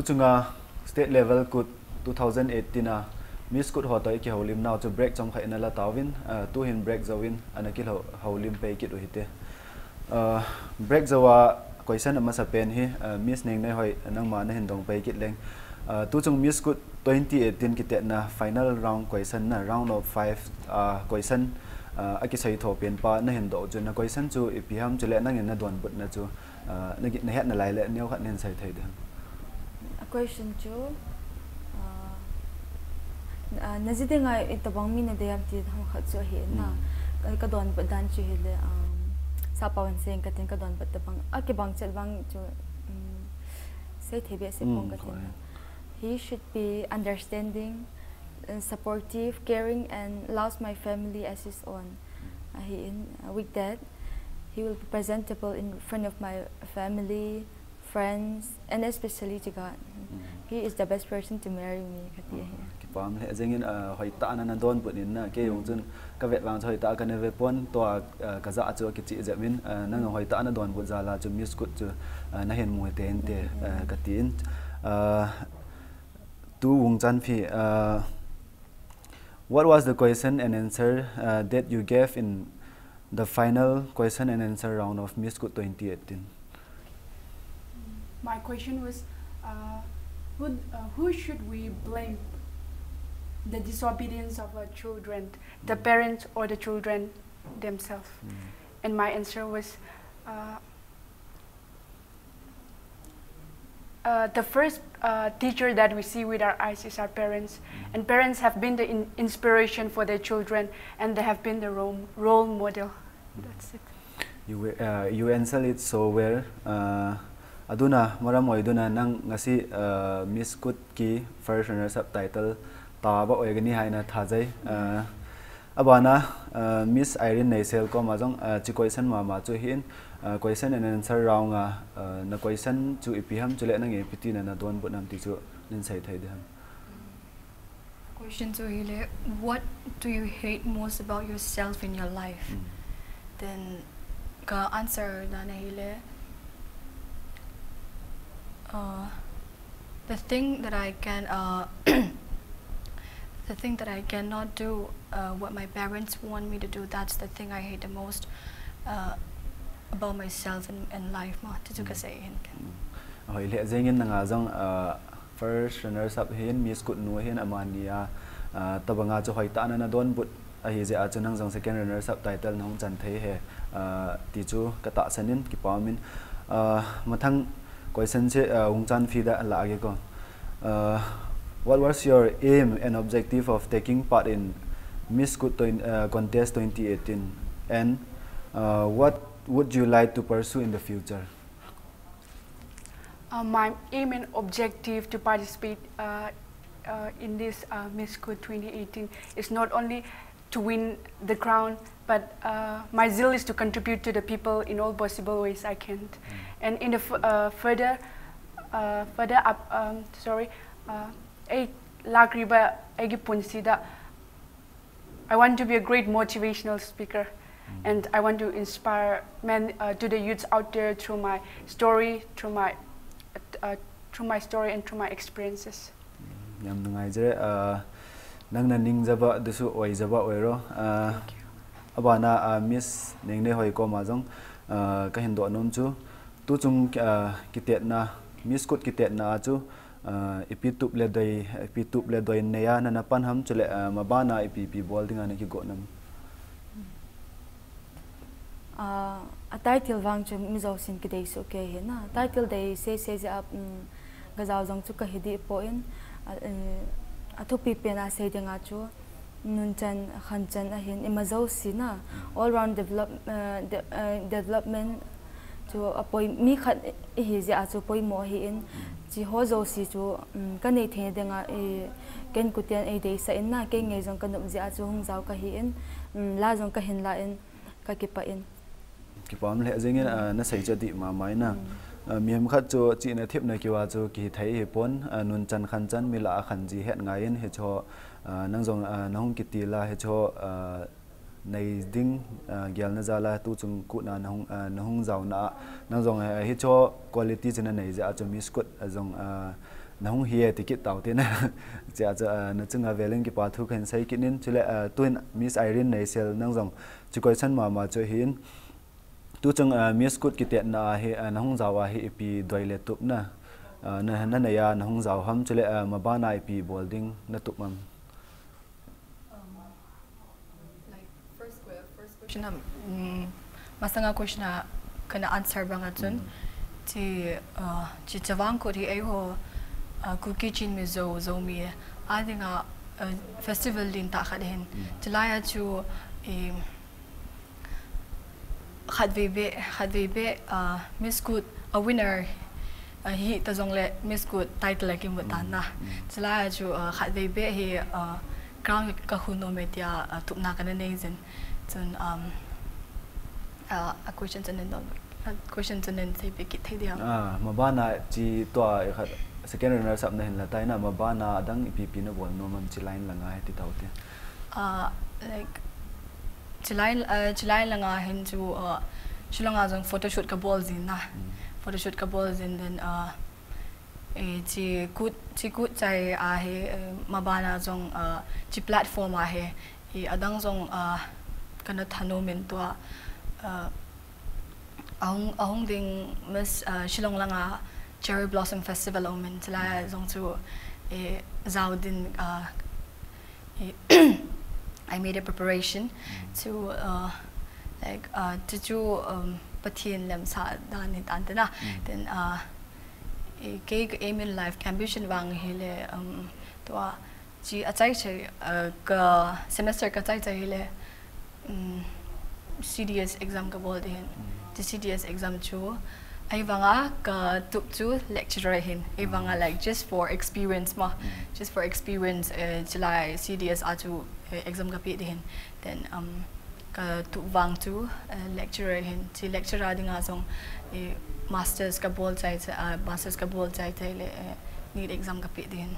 Chunga state level kut two thousand eighteen a Miss Kut ho toh i kihoulim nau chu break chomkhat in ala tauvin, uh, tuhin break jouvin ana kihoulim pai kit u hite. Uh, break jouva question amasa pen hi, uh, Miss Nengneihoi nangma nahin dong pai kit leng. Uh, tuchung Miss Kut twenty eighteen kitetna final round question na round of five, uh, question, uh, akisei tho pen pa nahin doh chu na question chu ipi ham chule nangin nadonbutna chu, uh, na, nahetna lai le neokhat nahin sei thei ding. A question chu, uh, uh, naji dinga itobang mi nadei ham ti ham khat chu ahi na. Mm. Ka, kadonbut dan chu hile, um, sappao in seng katin kadonbut tobang. Akibang chet vang chu, um, sei thei behseh pong katin. He should be understanding, uh, supportive, caring, and loves my family as his own. Ahin, uh, with that, he will be presentable in front of my family, friends, and especially Jiga. He is the best person to marry me, kati ahi. Kipah le jengin, uh, hoitah a nadonbut in na, kei jong chun kavet vang chu hoitah a kana ve pon, tua, uh, kajah chu kichih jep in, uh, nang hoitah a nadonbut jal a chu Miss Kut chu, uh, nahin mu tei inte, uh, katin. Uh, tu Wungchanphi, uh, what was the question and answer, uh, that you gave in the final question and answer round of Miss Kut twenty eighteen? My question was, uh, who, uh, who should we blame the disobedience of our children, the parents or the children themselves? And my answer was, uh, uh, the first, uh, teacher that we see with our eyes is our parents. And parents have been the in- inspiration for their children, and they have been the role, role model. That's it. You, uh, you answer it so well. Uh, aduna, maram oi duna nang ngasi, uh, Miss Kut ki first runner-up title tava oi gani haina thajai. Uh, abana, uh, Miss Irene Neisel koma jong, uh, chi question mama chu hin, uh, question and answer round a, uh, na question chu ipi ham chule nang ipi tina nadonbut nam ti chu nin sei thei ding ham. Question chu hile, what do you hate most about yourself in your life? Then ka answer na na hile, uh, the thing that I can, uh, the thing that I cannot do, uh, what my parents want me to do, that's the thing I hate the most, uh, about myself and, and life ma, ti chu kasei hin. Hoi le jengin nanga jong, uh, first runner-up hin, Miss Kut nu hin amani a, uh, tabanga chu hoitah a nadonbut ahi jeh a chu nang jong second runner-up title nahung chan thei e, uh, ti chu katahsan in kipah in, uh, mathang question chu, uh, Wungchanphi da la age ko. Uh, what was your aim and objective of taking part in Miss Kut twen- uh, contest twenty eighteen, and, uh, what would you like to pursue in the future? Uh, my aim and objective to participate, uh, uh, in this, uh, Miss Kut twenty eighteen is not only to win the crown, but, uh, my zeal is to contribute to the people in all possible ways I can. And in the f- uh, further, uh, further up, um, sorry, uh, ei lakriba eigi punsida, I want to be a great motivational speaker, and I want to inspire men, uh, to the youths out there through my story, through my, uh, through my story and through my experiences. Yam nungai jere, uh, nang naning jaba dusu oi jaba oi ro. Uh, abana, uh, Miss Nengneihoi koma jong, uh, kahin doh nom chu. Tuchung, uh, kitetna, Miss Kut kitetna a chu, uh, ipi tup le doi, ipi tup le doi neiya nana pan ham chule, uh, mabana ipi ipi bol dinga nakigo nam? Uh, a title vang chu mi jousen kidei soh kei hi na. Title dei sei sei jeh a, um, gajao jong chu kahi deh poi, uh, uh, athupi pen a sei dinga chu nunchan, khanchan ahin ima jouse na. All round develop, uh, de- uh, development chu apoi mi khat ihi jeh a chu poimo ahin. Chi ho jouse chu, um, kanei theina dinga, eh, ken kutian eideisah in na, kei ngei jong kanop jeh a chu hung jao kahin, um, la jong kahin la in, kakipah in. Kipah le jengin, ah, nasei chu adih mama in na. Ah, mihem khat chu chihna thepna kiuva chu kihi thei hipon, ah, nunchan khanchan mi lah a khan ji het ngai in hicho, ah, nang jong, ah, nahung kiti la hicho, ah, nei ding, ah, gelna jal a tuchung kut na nahung, ah, nahung jaona a, nang jong, ah, hicho quality chu nanei jeh a chu Miss Kut, ah, jong, ah, Nahung hi e ti kit tau tin. Chia chu, ah, nachunga velin kipa thu kahin sei kit in. Chule, ah, tuin Miss Irene Neisel nang jong chu question mama chu hin. Tuchung, ah, Miss Kut kitetna a hi, ah, nahung jao a hi ipi doi le tupna, ah, na, nanei a nahung jao ham chule, ah, mabana ipi bol ding natup ham. Like, first que-, first question, um, mm, masanga question a kana answer banga chun, chi, uh, chi Chavang Kut hi eiho, uh, Kuki Chin Mizo, Zomi a dinga, uh, festival ding tah khat ahin. Chulai a chu, um, khatvei beh, khatvei beh, uh, Miss Kut, a winner, uh, hi ta jongle Miss Kut title a kimu tan na. Chulai a chu, uh, khatvei beh hi, uh, crown ka hun nom e tia, uh, tupna kana nei jin. Chun, um, uh, a question chu nen dong, a question chu nen sei beh kit thei diam. Ah, mabana chi tua i khat second runner up nahin la tai na, mabana adang ipi ipi nabol nom am chi line langa hi ti tau te. Uh, like, Chulai, uh, chulai langa hin chu, uh, chulanga jong photoshoot kabol jin na. Photoshoot kabol jin, then, uh, eh, chi Kut, chi Kut chai a hi, eh, mabana jong, uh, chi platform a hi, hi adang jong, uh, kana thanom in tua, uh, ahung, ahung ding Miss, uh, Shillong langa Cherry Blossom Festival a um in chulai jong chu, eh, jao din, uh, I made a preparation to, uh, like, uh, to do, um, Pathen lemsa dan hi tan te na. Then, uh, eh, kei ka aim in life, ka ambition vang hi le, um, tua, chi a chai chai, uh, ka semester ka chai chai hi le, um, C D S exam kabol ding hin. Chi C D S exam chu, ahivanga katup chu lecturer hin. Ahivanga, like, just for experience ma. Just for experience, eh, chulai C D S a chu, eh, exam kape ding hin. Then, um, katup vang chu, eh, lecturer hin. Chi lecturer dinga jong, eh, masters kabol chai chai, ah, masters kabol chai chai le, eh, NEET exam kape ding hin.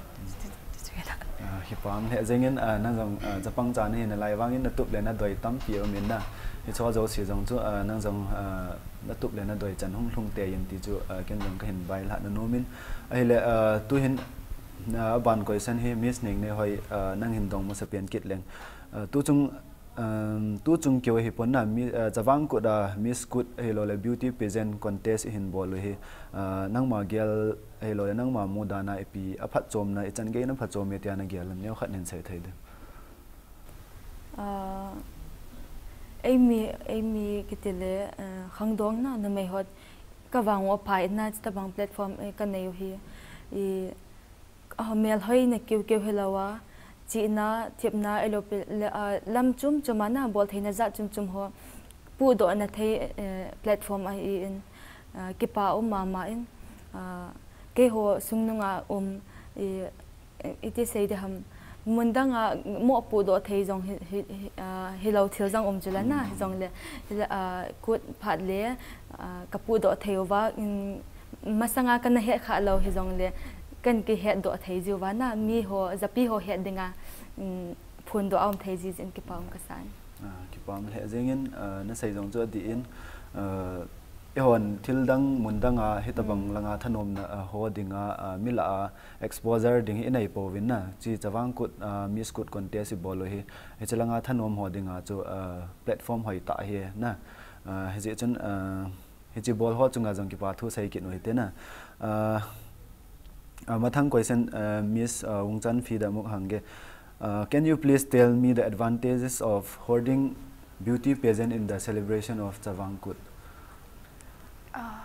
Ah, kipah lheh jengin, ah, nang jong, ah, chapang cha nahi nalai vangin natup le nadoi tampi aum in na. Hiche jouse jong chu, ah, nang jong, ah, natup le nadoi chan hung lhung tei in ti chu, ah, ken jong kahin vailhah nanom in. Ahile, ah, tuhin, ah, aban question hi Miss Nengnehoi, ah, nang hin dong masapen kit leng. Ah, tuchung Um, tuchung keu hi pon na, mi, uh, Chavang Kut a, Miss Kut ahilou le beauty pageant contest ihin bol u hi, uh, nangma gel ahilou le nangma mudana ipi aphatchomna, ichan gei na phatchom e tia nagel em, neokhat nahin sei thei dem? Uh, eimi, eimi kiti le, uh, khangdong na, numei hot kavang u aphai na, chutabang platform, eh, kanei u hi, i, Ah, melhoina keu keu hilou a, chihna, thepna, ahilou le, ah, lam chom chom a na bol theina jat chom chom ho puhdohna thei, eh, platform ahi in, ah, kipa um mama in, ah, keiho sungnung a um, i, iti sei ding ham, mun dang a mo puhdoh thei jong hi, hi, hi, ah, hilou thil jong um chu la na, hijongle, hi la, ah, kut phat le, ah, ka puhdoh thei uva, in, masanga kana het kha lou hijongle, kan kihetdoh thei jiu va na, mi ho, japi ho het dinga, um, phondoh a um thei ji jin kipa um kasan. Ah, kipa um lheh jengin, ah, nasei jong chu adih in, ah, eihon thil dang, mun dang a, hitabang langa thanomna, ah, ho dinga, ah, mi lah a exposure ding hi inei pouvin na, chi Chavang Kut, ah, Miss Kut contest ibol u hi, hiche langa thanom ho dinga chu, ah, platform hoitah ahi na, ah, hijeh chun, ah, Hiche bol ho chunga jong kipa thu sei kit u hite na. Ah, ah, mathang question, ah, Miss, ah, Wungchanphi Damuk hangge. Ah, can you please tell me the advantages of holding beauty pageant in the celebration of Chavang Kut? Uh,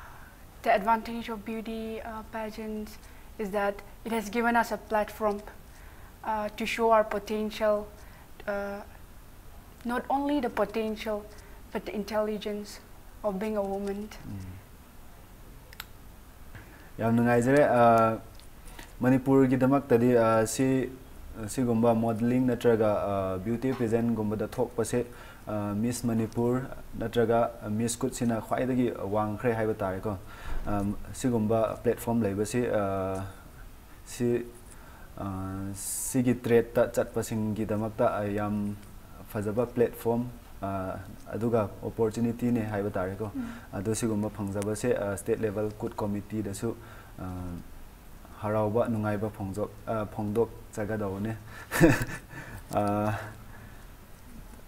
the advantage of beauty, uh, pageants is that it has given us a platform, uh, to show our potential, uh, not only the potential, but the intelligence of being a woman. Yam nungai jere, ah, Manipur gidamakta di, ah, si, sigumba modeling natraga, ah, beauty pageant gumba da thok pase, ah, Miss Manipur natraga, ah, Miss Kut sina khwaidagi wangkha haiba tare ko. Um, sigumba platform leiba si, ah, si, ah, sigi trade ta chatpa sing gidamakta, ah, yam fajaba platform, ah, aduga opportunity ne haiba tare ko. Adu sigumba phangjaba se, ah, state level Kut committee da su, ah, Harauba, nungaiba phongdok, ah, phongdok chaga dau ne. Ah,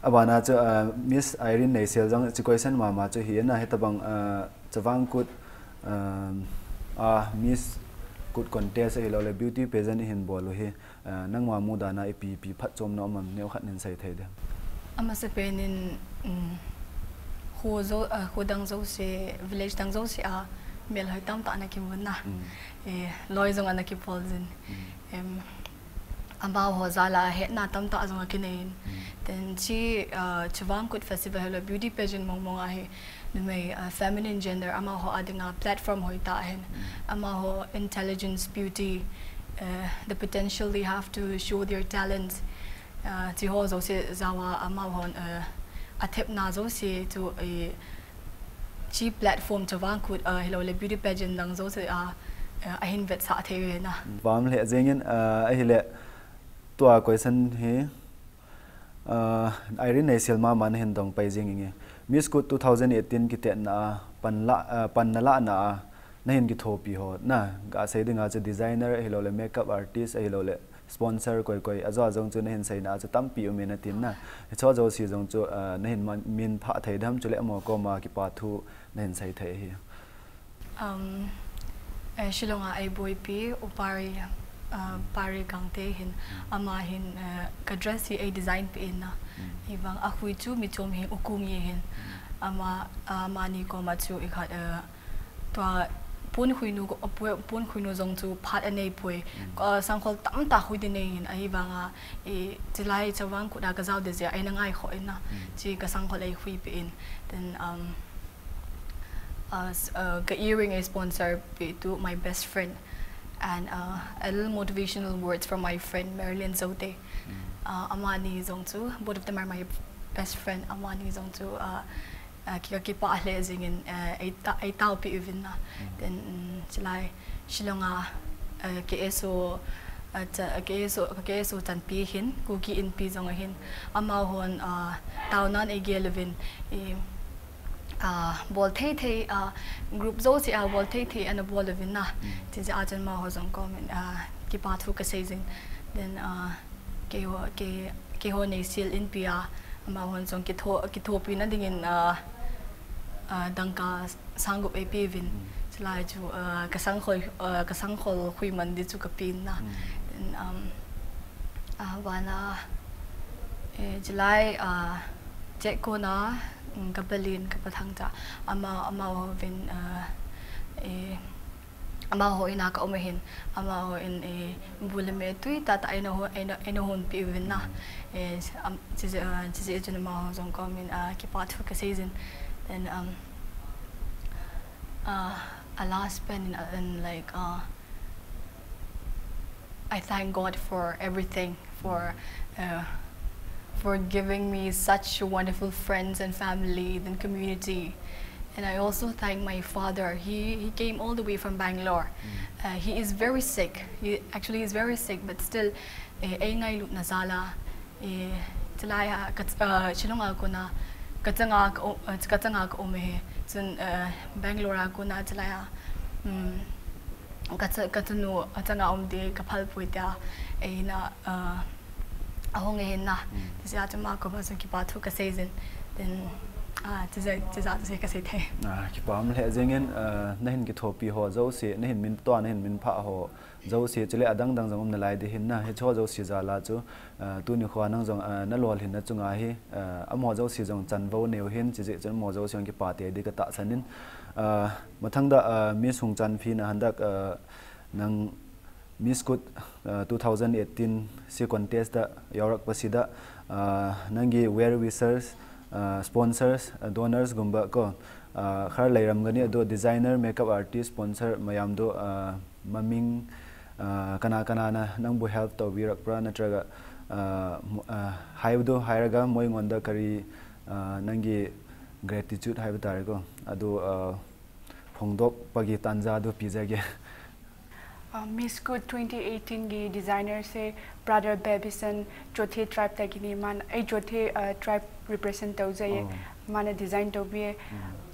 abana chu, ah, Miss Irene Neisel jong chu question mama chu hi na, hitabang, ah, Chavang Kut, ah, ah, Miss Kut contest ahilou le beauty pageant ihin bol u hi, ah, nangma mudana ipi, ipi phatchomna um am, neokhat nin sei thei dem? Amasapen in, um, kho jo, ah, kho dang jouse, village dang jouse a, melhoi tamtah ana kimun na. Mm. Eh, loi jong ana kibol jin. Mm. Em, amaho jal a hetna tamtah jong akinei in. Mm. Then chi, ah, Chavang Kut Festival hilou beauty pageant mong mong a hi, numei, ah, feminine gender amaho a dinga platform hoitah ahin. Mm. Amaho intelligence, beauty, eh, the potential they have to show their talents. Ah, chi ho jouse jao a amahon, ah, athepna jouse chu, eh, chi platform Chavang Kut, ah, hilou le beauty pageant dang jouse a, ah, ahin vetsah thei u ahi na. Vam le jeng in, ah, ahile tua question hi, ah, Irene Neisel mama nahin dong pai jing inge. Miss Kut two thousand eighteen kitetna a, pan la, ah, pan nalahna a, nahin kithopi ho, na, gasei dinga chu designer ahilou le makeup artist ahilou le sponsor koi koi, ajo a jong chu nahin seina chu tampi um in atin na. Hicho jouse jong chu, ah, nahin man, min phah thei dem, chule amaho koma kipa thu nahin sei thei hi. Um, eh, Shillong a eiboipi, U Pari, ah, Pari Gangte hin, ama hin, eh, ka dress hi ei design peh in na. Mm. Hivang akhui chu michom hi Ukung hi hin. Mm. Ama, amani koma chu ikhat, eh, tua pon khuinu, pon khuinu jong chu phat anei poi. Mm. Ah, sangkhol tamtah khui ding nei hin, ahivanga, eh, chilai Chavang Kut a kajao ding jeh a eina ngai kho in na. Mm. Chi ka sangkhol ei khui peh in. Then, um, uh, s-, uh, ka earring ei sponsor peh to my best friend. And, uh, a little motivational words from my friend Marilyn Zote. Mm. Uh, amani jong chu, both of them are my best friend. Amani jong chu, uh, ah, ki, ka kipah lheh jing in, ah, ei ta, ei taopi uvin na. Mm. Then, um, chilai Shillong a, ah, K S O, ah, cha, K S O, K S O chanpi hin, Kuki Inpi jong ahin, amahon, ah, taonan ei gel uvin, i, ah, bol thei thei, ah, group jouse a bol thei thei ana bol uvin na. Mm. Chijeh a chun amaho jong komin, ah, kipa thu kasei jin. Then, ah, Keiho, kei, keiho Neisel Inpi a, amahon jong kitho, kithopina dingin, ah, ah, dangka sang gup eipe uvin. Mm. Chulai chu, ah, ka sangkhol, ah, ka sangkhol khui man ding chu kapeh in na. Mm. Then, um, ah, vana, eh, chulai, ah, chet kona, mm, ka palin, ka pathang cha, ama, amaho vin, ah, eh, Amaho ina ka um ahin, amaho in, eh, bu le me tui tah tah eina ho, eina, eina honpeh uvin na. Mm. Eh, am, chijeh, ah, chijeh chun amaho jong komin, ah, kipa thu kasei jin. Then, um, ah, a last pen in, uh, in, like, uh, I thank God for everything, for, uh, for giving me such wonderful friends and family and community. And I also thank my father. He, he came all the way from Bangalore. Mm. Uh, he is very sick. He actually is very sick, but still, eh, ei ngailutna jal a, eh, chulai a, ka, uh, Shillong a kona, kachanga ka um, uh, kachanga ka um e. Chun, uh, Bangalore a kona chulai a, um, Ka cha-, ka chanu achanga um ding kaphal poi tia, eh, na, ah, ahung e hin na. Mm. Chijeh a chu ama koma jong kipa thu kasei jin. Then, ah, chijeh, chijeh chu kasei thei. Ah, kipa um lheh jeng in, ah, nahin kithopi ho jouse, nahin min toh, nahin min phah ho jouse, chule adang dang jong um nalai ding hin na. Hicho jouse jal a chu, ah, tuni khoa nang jong, ah, na lolhinna chunga hi, ah, amaho jouse jong chanvo neiyu hin, chijeh chun amaho jouse jong kipa tei ding katahsan in. Ah, Mathang da, ah, Miss hung chanpi na handak, ah, nang Miss Kut, ah, two thousand eighteen si contest da, yaorak pasi da, ah, nanggi well wishers, ah, sponsors, ah, donors gumba ko, ah, khar leiram gani ado designer, makeup artist, sponsor mayam do, ah, maming, ah, kana kana na nangbu help to birak pra na traga, ah, mo-, ah, hai do hai raga moi ngonda kari, ah, nanggi gratitude hai ba tare ko. Ado, ah, Phongdok pagi tanja do pija ge. Uh, Miss Kut twenty eighteen gi designer se Brother Babison Chothe tribe ta kini man, ei Chothe, uh, tribe represent tau jai, oh, mana design tau bi. Mm.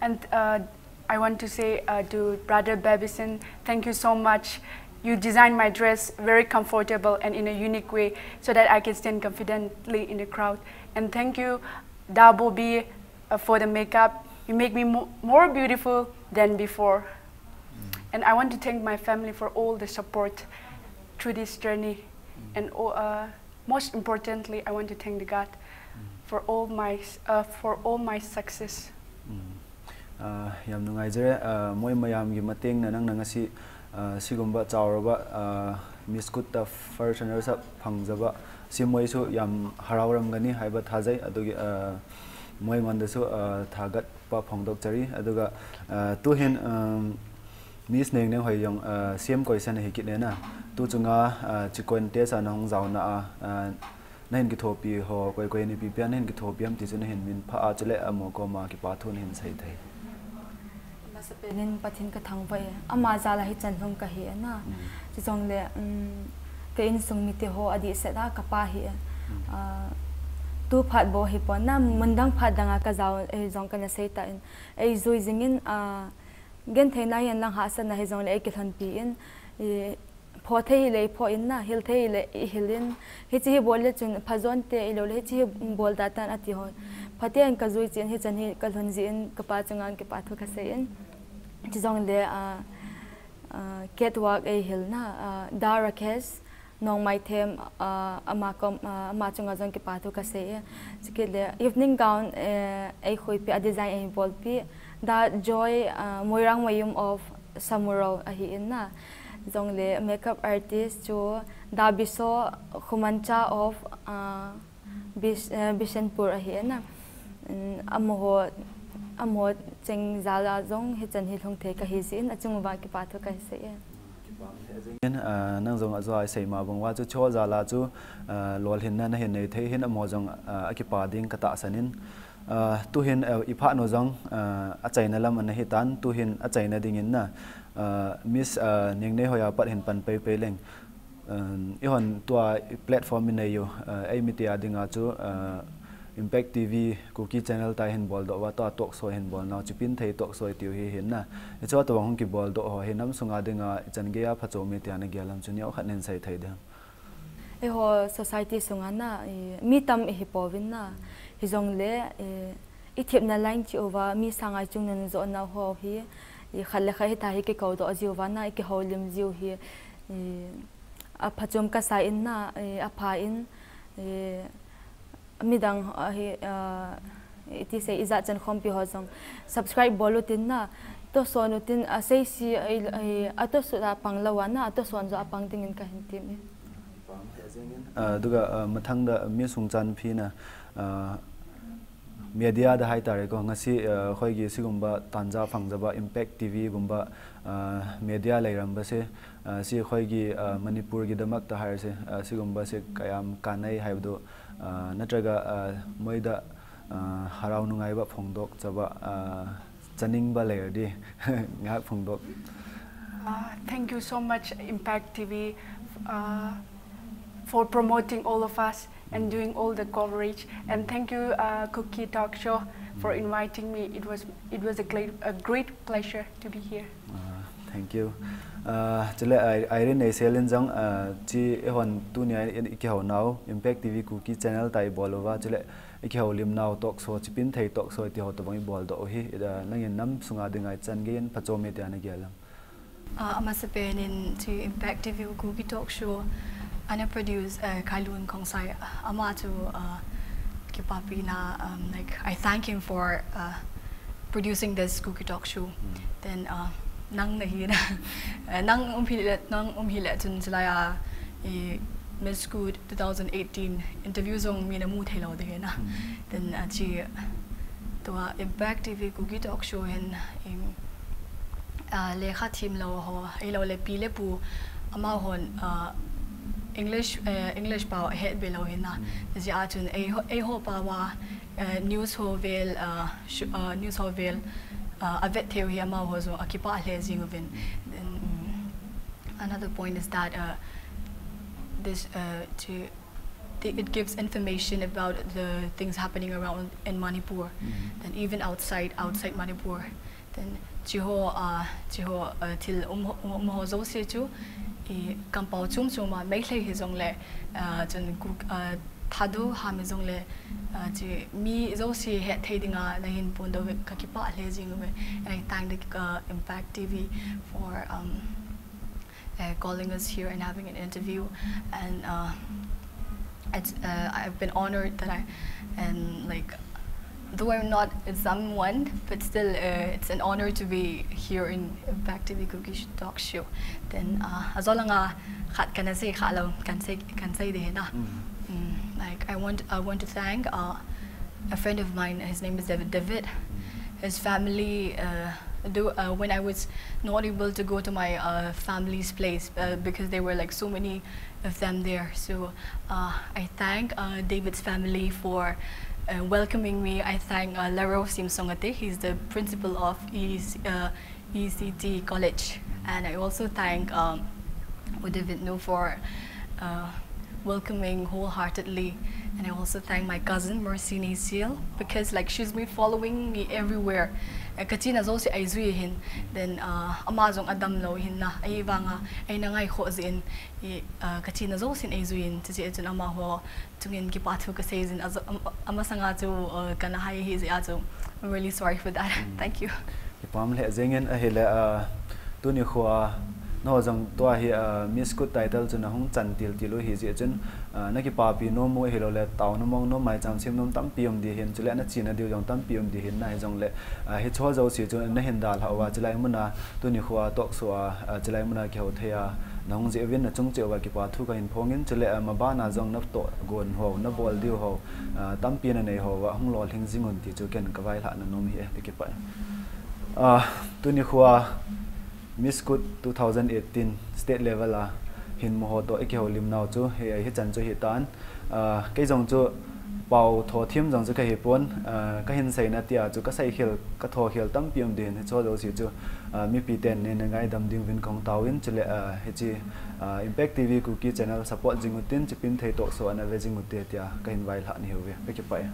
And, uh, I want to say, uh, to Brother Babison, thank you so much. You designed my dress very comfortable and in a unique way so that I can stand confidently in the crowd. And thank you, Da Bobby, uh, for the makeup. You make me mo- more beautiful than before. And I want to thank my family for all the support through this journey. And all, uh, most importantly, I want to thank the God for all my s- uh, for all my success. ꯎꯝ꯫ ꯑ, ꯌꯥꯝ ꯅꯨꯡꯉꯥꯏꯖꯔꯦ꯫ ꯑ, ꯃꯣꯏ ꯃꯌꯥꯝꯒꯤ ꯃꯇꯦꯡꯅ ꯅꯪꯅ ꯉꯁꯤ, ꯑ, ꯁꯤꯒꯨꯝꯕ ꯆꯥꯎꯔꯕ, ꯑ, Miss ꯈꯨꯠꯇ first runners up ꯐꯪꯖꯕ ꯁꯤ ꯃꯣꯏꯁꯨ ꯌꯥꯝ ꯍꯔꯥꯎꯔꯝꯒꯅꯤ ꯍꯥꯏꯕ ꯊꯥꯖꯩ꯫ ꯑꯗꯨꯒꯤ, ꯑ, ꯃꯣꯏꯉꯣꯟꯗꯁꯨ, ꯑ, ꯊꯥꯒꯠꯄ ꯐꯣꯡꯗꯣꯛꯆꯔꯤ꯫ ꯑꯗꯨꯒ, ꯑ, ꯇꯨ ꯍꯤꯟ, um, Miss Nengneng hoi jong, uh, same question hi kit nena. ꯇꯨ ꯆꯨꯡꯉꯥ, ꯑ, ꯆꯤꯀꯣꯟ test ꯑꯅ ꯍꯣꯡ ꯖꯥꯎꯅ, ꯑ, ꯑ, ꯅꯍꯤꯟ ꯀꯤꯊꯣꯛꯄꯤ ꯍꯣ, ꯀꯣꯏ ꯀꯣꯏ ꯅꯨꯄꯤ ꯄꯤꯌꯥ ꯅꯍꯤꯟ ꯀꯤꯊꯣꯛꯄꯤ ꯑꯝ ꯇꯤꯆꯨ ꯅꯍꯤꯟ ꯃꯤꯟ ꯐꯥ ꯑꯆꯨ ꯂꯦ ꯑꯃꯣ ꯀꯣ ꯃꯥ ꯀꯤꯄꯥ ꯊꯨ ꯅꯍꯤꯟ ꯁꯩ ꯊꯩ꯫ ꯃꯁꯥ ꯄꯦꯅꯤꯟ ꯄꯥꯊꯤꯟ ꯀꯊꯥꯡ ꯐꯩ꯫ ꯑꯃ ꯖꯥꯂꯥ ꯍꯤ ꯆꯟ ꯂꯨꯡ ꯀꯍꯤ ꯑꯅ꯫ ꯎꯝ꯫ ꯆꯤꯆꯣꯡ ꯂꯦ, ꯎꯝ, ꯀ ꯏꯟ ꯁꯨꯡ ꯃꯤꯇꯤ ꯍꯣ ꯑꯗꯤ ꯁꯦꯠ ꯑ ꯀꯄꯥ ꯍꯤ꯫ ꯎꯝ꯫ ꯑ, ꯇꯨ ꯐꯥꯠ ꯕꯣ ꯍꯤ ꯄꯣ ꯅ ꯃꯨꯟꯗꯪ ꯐꯥꯠ ꯗꯪ ꯑ ꯀ ꯖꯥꯎ ꯑꯩ ꯖꯣꯡ ꯀꯅ ꯁꯩ ꯇꯥ ꯏꯟ꯫ ꯑꯩ ꯖꯨꯏ ꯖꯤꯡ ꯏꯟ, ꯑ, ꯒꯦꯟ ꯊꯩ ꯅ ꯍꯤ ꯑꯟ ꯂꯪ ꯍꯥ ꯁ ꯅ ꯍꯤ ꯖꯣꯡ ꯂꯦ ꯑꯩ ꯀꯤꯊꯣꯟ ꯄꯤ ꯏꯟ꯫ ꯏ, ꯐꯣ ꯊꯦ ꯍꯤ ꯂꯦ ꯐꯣ ꯏꯟ ꯅ, ꯍꯤꯜ ꯊꯦ ꯍꯤ ꯂꯦ ꯏ ꯍꯤꯜ ꯏꯟ꯫ ꯍꯤ ꯆꯤ ꯍꯤ ꯕꯣꯜ ꯂꯦ ꯆꯨꯟ ꯐ ꯖꯣꯟ ꯇꯦ ꯏ ꯂꯣ ꯂꯦ ꯍꯤ ꯆꯤ ꯍꯤ ꯕꯣꯜ ꯗꯥ ꯇꯥꯟ ꯑ ꯇꯤ ꯍꯣ꯫ ꯐ ꯇꯦ ꯏꯟ ꯀ ꯖꯨꯏ ꯆꯤ ꯏꯟ ꯍꯤ ꯆꯟ ꯍꯤ ꯀ ꯂꯨꯟ ꯖꯤ ꯏꯟ ꯀ ꯄꯥ ꯆꯨ ꯉꯥꯡ ꯀ ꯄꯥ ꯊꯨ ꯀ ꯁꯦ ꯏꯟ꯫ ꯆꯤ ꯖꯣꯡ ꯂꯦ, ꯑ, ꯑ, catwalk ꯑꯩ ꯍꯤꯜ ꯅ, ꯑ, ꯗꯥ ꯔꯥꯀꯦꯁ, ꯅꯣꯡꯃꯥꯏꯊꯦꯝ, ꯑ, ꯑꯃ ꯀꯣꯝ, ꯑ, ꯑꯃ ꯆꯨ ꯉꯥ ꯖꯣꯡ ꯀ ꯄꯥ ꯊꯨ ꯀ ꯁꯦ ꯏ꯫ ꯆꯤ ꯀꯤ ꯂꯦ evening gown, ꯑ, ꯑꯩ ꯈꯣꯏ ꯄꯤ ꯑ design ꯑꯩ ꯕꯣꯜ ꯄꯤ꯫ ꯗꯥ ꯖꯣꯏ, ꯑ, ꯃꯣꯏꯔꯥꯡ ꯃꯌꯨꯝ of ꯁꯃꯨꯔꯧ ꯑꯍꯤ ꯏꯟꯅ꯫ ꯖꯣꯡꯂꯦ makeup artist ꯆꯨ ꯗꯥ ꯕꯤꯁꯣ ꯈꯨꯃꯟꯆꯥ of, ꯑ, ꯕꯤꯁ-, ꯑ, ꯕꯤꯁꯦꯟꯄꯨꯔ ꯑꯍꯤ ꯏꯟꯅ꯫ ꯎꯝ, ꯑꯃꯨꯍꯣ, ꯑꯃꯨꯍꯣ ꯆꯦꯡ ꯖꯥꯂꯥ ꯖꯣꯡ ꯍꯤ ꯆꯟ ꯍꯤ ꯂꯨꯡ ꯊꯦ ꯀꯍꯤ ꯁꯤ ꯏꯟ ꯑꯆꯨꯡ ꯕꯥ ꯀꯤꯄꯥ ꯊꯨ ꯀꯍꯤ ꯁꯤ ꯏꯟ꯫ ꯏꯟ, ꯑ, ꯅꯪ ꯖꯣꯡ ꯑꯖꯣ ꯑꯩ ꯁꯩ ꯃꯥ ꯕꯣꯡ ꯋꯥ ꯆꯨ ꯆꯣ ꯖꯥꯂꯥ ꯆꯨ, ꯑ, ꯂꯣꯜ ꯍꯤꯟꯅ ꯅ ꯍꯤꯟ ꯅꯩ ꯊꯦ ꯍꯤꯟ ꯑꯃꯨꯍꯣ ꯖꯣꯡ, ꯑ, ꯑꯀꯤꯄꯥ ꯗꯤꯡ ꯀꯇꯥ ꯁꯟ ꯏꯟ꯫ ꯑ, ꯇꯨ ꯍꯤꯟ, ꯑ, ꯏꯐꯥꯠ ꯅꯣ ꯖꯣꯡ, ꯑ, ꯑꯆꯩꯅ ꯂꯝ ꯑꯅ ꯍꯤ ꯇꯥꯟ, ꯇꯨ ꯍꯤꯟ ꯑꯆꯩꯅ ꯗꯤꯡ ꯏꯟꯅ, ꯑ, Miss, ꯑ, ꯅꯤꯡꯅꯩ ꯍꯣꯏ ꯑ ꯄꯠ ꯍꯤꯟ ꯄꯟ ꯄꯩ ꯄꯩ ꯂꯦꯡ꯫ ꯑ, ꯏꯍꯣꯟ ꯇꯨ ꯑ platform ꯏꯟ ꯅꯩ ꯌꯨ, ꯑ, ꯑꯩ ꯃꯤꯇꯤ ꯑ ꯗꯤꯡ ꯑ ꯆꯨ, ꯑ, Impact T V Kuki channel ꯇꯥꯏ ꯍꯤꯟ ꯕꯣꯜ ꯗꯣ ꯋꯥ ꯇꯣ talk show ꯍꯤꯟ ꯕꯣꯜ ꯅꯥꯎ ꯆꯨ ꯄꯤꯟ ꯊꯩ talk show ꯇꯤꯌꯨ ꯍꯤ ꯍꯤꯟꯅ꯫ ꯏꯆꯣ ꯇꯣ ꯋꯥ ꯍꯨꯡ ꯀꯤ ꯕꯣꯜ ꯗꯣ ꯍꯣ ꯍꯤ ꯅꯝ ꯁꯨꯡ ꯑ ꯗꯤꯡ ꯑ ꯏꯆꯟ ꯒꯦ ꯑ ꯐꯆꯣ ꯃꯤꯇꯤ ꯑ ꯅ ꯒꯦ ꯂꯝ ꯆꯨ ꯅꯤꯌꯣ ꯈꯠ ꯅꯤꯟ ꯁꯩ ꯊꯩ ꯗꯤꯡ꯫ ꯑꯩꯍꯣ society ꯁꯨꯡ ꯑ ꯅ, ꯏ, ꯃꯤ ꯇꯝ ꯏ ꯍꯤ ꯄꯣ ꯋꯤꯟ ꯅ, ꯍꯤ ꯖꯣꯡ ꯂꯦ, ꯏ, ꯏ ꯊꯤꯞ ꯅ line ꯆꯤ ꯎ ꯋꯥ, ꯃꯤ ꯁꯥꯡ ꯑ ꯆꯨꯡ ꯅꯨꯟ ꯖꯣ ꯅ ꯍꯣ ꯍꯤ, ꯏ, ꯈꯠ ꯂꯦ ꯈꯠ ꯍꯤ ꯇꯥ ꯍꯤ ꯀꯤ ꯀꯧ ꯗꯣ ꯖꯤꯎ ꯋꯥ ꯅ, ꯏ ꯀꯤ ꯍꯧ ꯂꯤꯝ ꯖꯤꯎ ꯍꯤ, ꯏ, ꯑ ꯐꯆꯨꯝ ꯀ ꯁꯥ ꯏꯟ ꯅ, ꯏ, ꯑ ꯐꯥ ꯏꯟ, ꯏ, ꯃꯤꯗꯥꯡ, ꯑ, ꯍꯤ, ꯑ, ꯏꯇꯤ ꯁꯦ ꯏꯖꯥꯠ ꯆꯟ ꯈꯣꯝ ꯄꯤ ꯍꯣ ꯖꯣꯡ, subscribe ꯕꯣꯜ ꯎ ꯇꯤꯟ ꯅ, ꯇꯣ ꯁꯣꯟ ꯎ ꯇꯤꯟ, ꯑ, ꯁꯦ ꯁꯤ, ꯑ, ꯑ, ꯑ, ꯇꯣ ꯁꯨ ꯗ ꯄꯥꯡ ꯂ ꯋꯥ ꯅ, ꯇꯣ ꯁꯣꯟ ꯖꯣ ꯑ ꯄꯥꯡ ꯇꯤꯡ ꯏꯟ ꯀ ꯍꯤꯟ ꯇꯤꯝ ꯏꯟ꯫ ꯑ, ꯑꯗꯨꯒ, ꯑ, ꯃꯊꯪꯗ Miss ꯍꯨꯡꯆꯥꯟ ꯐꯤꯅ, ꯑ, media ꯗ ꯍꯥꯏꯇꯥꯔꯦꯀꯣ, ꯉꯁꯤ, ꯑ, ꯑꯩꯈꯣꯏꯒꯤ ꯁꯤꯒꯨꯝꯕ ꯇꯥꯟꯖꯥ ꯐꯪꯖꯕ Impact T V ꯒꯨꯝꯕ, ꯑ, media ꯂꯩꯔꯝꯕꯁꯦ, ꯑ, ꯁꯤ ꯑꯩꯈꯣꯏꯒꯤ, ꯑ, ꯃꯅꯤꯄꯨꯔꯒꯤꯗꯃꯛꯇ ꯍꯥꯏꯔꯁꯦ, ꯑ, ꯁꯤꯒꯨꯝꯕꯁꯦ ꯀꯌꯥꯝ ꯀꯥꯟꯅꯩ ꯍꯥꯏꯕꯗꯨ, ꯑ, ꯅꯠꯇ꯭ꯔꯒ, ꯑ, ꯃꯣꯏꯗ, ꯑ, ꯍꯔꯥꯎ ꯅꯨꯡꯉꯥꯏꯕ ꯐꯣꯡꯗꯣꯛꯆꯕ, ꯑ, ꯆꯥꯅꯤꯡꯕ ꯂꯩꯔꯗꯤ ꯉꯥꯏꯍꯥꯛ ꯐꯣꯡꯗꯣꯛ꯫ Uh, thank you so much, Impact T V, uh, for promoting all of us and doing all the coverage. And thank you, uh, Kuki Talk Show, for inviting me. It was it was a great a great pleasure to be here. Uh, thank you. Uh, chule Irene nei selin jong, uh, chi ehon tunia i kihou nau Impact T V Kuki channel tai bol uva chule i kihou lim nau talk show, Chipin Thei talk show ti ho tabang i bol doh u hi, uh, nangin nam sunga dinga i chan gei in phachom e tia na gel am? Uh, amasapen in to Impact T V Kuki Talk Show, ana produce, uh, Khailun Khongsai, ama chu, uh, kipapina, um, like, I thank him for, uh, producing this Kuki Talk Show. Then, uh, nang na hi na, uh, nang um hi le, nang um hi le chun chulai a, i Miss Good two thousand eighteen interview jong mi na mu thei lou de na. Then, uh, chi, tua Impact T V Kuki Talk Show hin, um, uh, lekha thim lou ho, ei lou le pi le pu, amahon, uh, English, uh, English pao het be lou hin na. Chi a chun ei ho, ei ho pao a, uh, news ho vel, uh, sh-, uh, news ho vel, uh, avet theu hi amaho jong akipah le jing uvin. Then, um, another point is that, uh, this, uh, to, the, it gives information about the things happening around in Manipur, then even outside, outside Manipur. Then chi ho, uh, chi ho, uh, thil um, um, um ho jouse chu, I kampau chom chom a Meitei hi jong le, ah, chun Kuk-, ah, Thadou ham hi jong le, ah, chi mi jouse hetthei dinga nahin phongdoh uve, kakipah lheh jing uve. And I thank the, uh, Impact T V for, um, uh, calling us here and having an interview. And, uh, it's, uh, I've been honored that I, and, like, though I'm not someone, but still, uh, it's an honor to be here in Impact T V Kuki Talk Show. Then, uh, ajolanga khat kana sei kha lou, kan sei, kan sei ding ahi na. Mm, like, I want, I want to thank, uh, a friend of mine. His name is David. David. His family, uh, do, uh, when I was not able to go to my, uh, family's place, uh, because there were, like, so many of them there. So, uh, I thank, uh, David's family for, uh, welcoming me. I thank, uh, Laro Simsongate. He's the principal of E C, uh, E C T College. And I also thank, um, U David Nu for, uh, welcoming wholeheartedly. And I also thank my cousin Mercy Nisil because, like, she's been following me everywhere. Uh, kachena jouse eijui ahin. Then, uh, ama jong adamlou ahin na. Ahivanga, eina ngaikhoh jeh in, i, uh, kachena jousen eijui in. Chuche chun amaho chungin kipa thu kasei jin, ajo-, am-, amasanga chu, uh, kana hai ahi jeh a chu, I'm really sorry for that. Mm. Thank you. Kipah lheh jengin ahile, uh, tuni khoa, nangho jong tua hi, uh, Miss Kut title chu nahung chan tiltil u ahi jeh chun, uh, nakipapi nom u ahilouleh, taona mong nom, maicham sem nom tampi um ding ahin, chule nachena diu jong tampi um ding ahin, ahijongle, uh, hicheho jouse chu nahin dalhah uva, chulai muna, tuni khoa talk show a, uh, chulai muna kihou thei a, nahung jeh uvin nachung cheh uva kipa thu kahin phongin, chule, uh, mabana jong natoh gon ho, nabol diu ho, uh, tampi nanei ho uva, hung lolhing jing un ti chu ken kavailhahna nom ahi e, kakipah e. Ah, tuni khoa Miss Kut two thousand eighteen state level a hin muho toh ikihoulim nau chu hi, hichan chu hitan. Ah, kei jong chu pao tho thim jong chu kahi pon, ah, kahin seina tia chu kasei khel, katho khel tampi um ding ahin, hicheho jouse chu, ah, mipi ten neina ngaidam ding uvin kahung taovin, chule, ah, hiche, ah, Impact T V Kuki channel support jing utin, Chipinthei talk show ana ve jing ute tia kahin vailhah nahi uve. Kakipah e.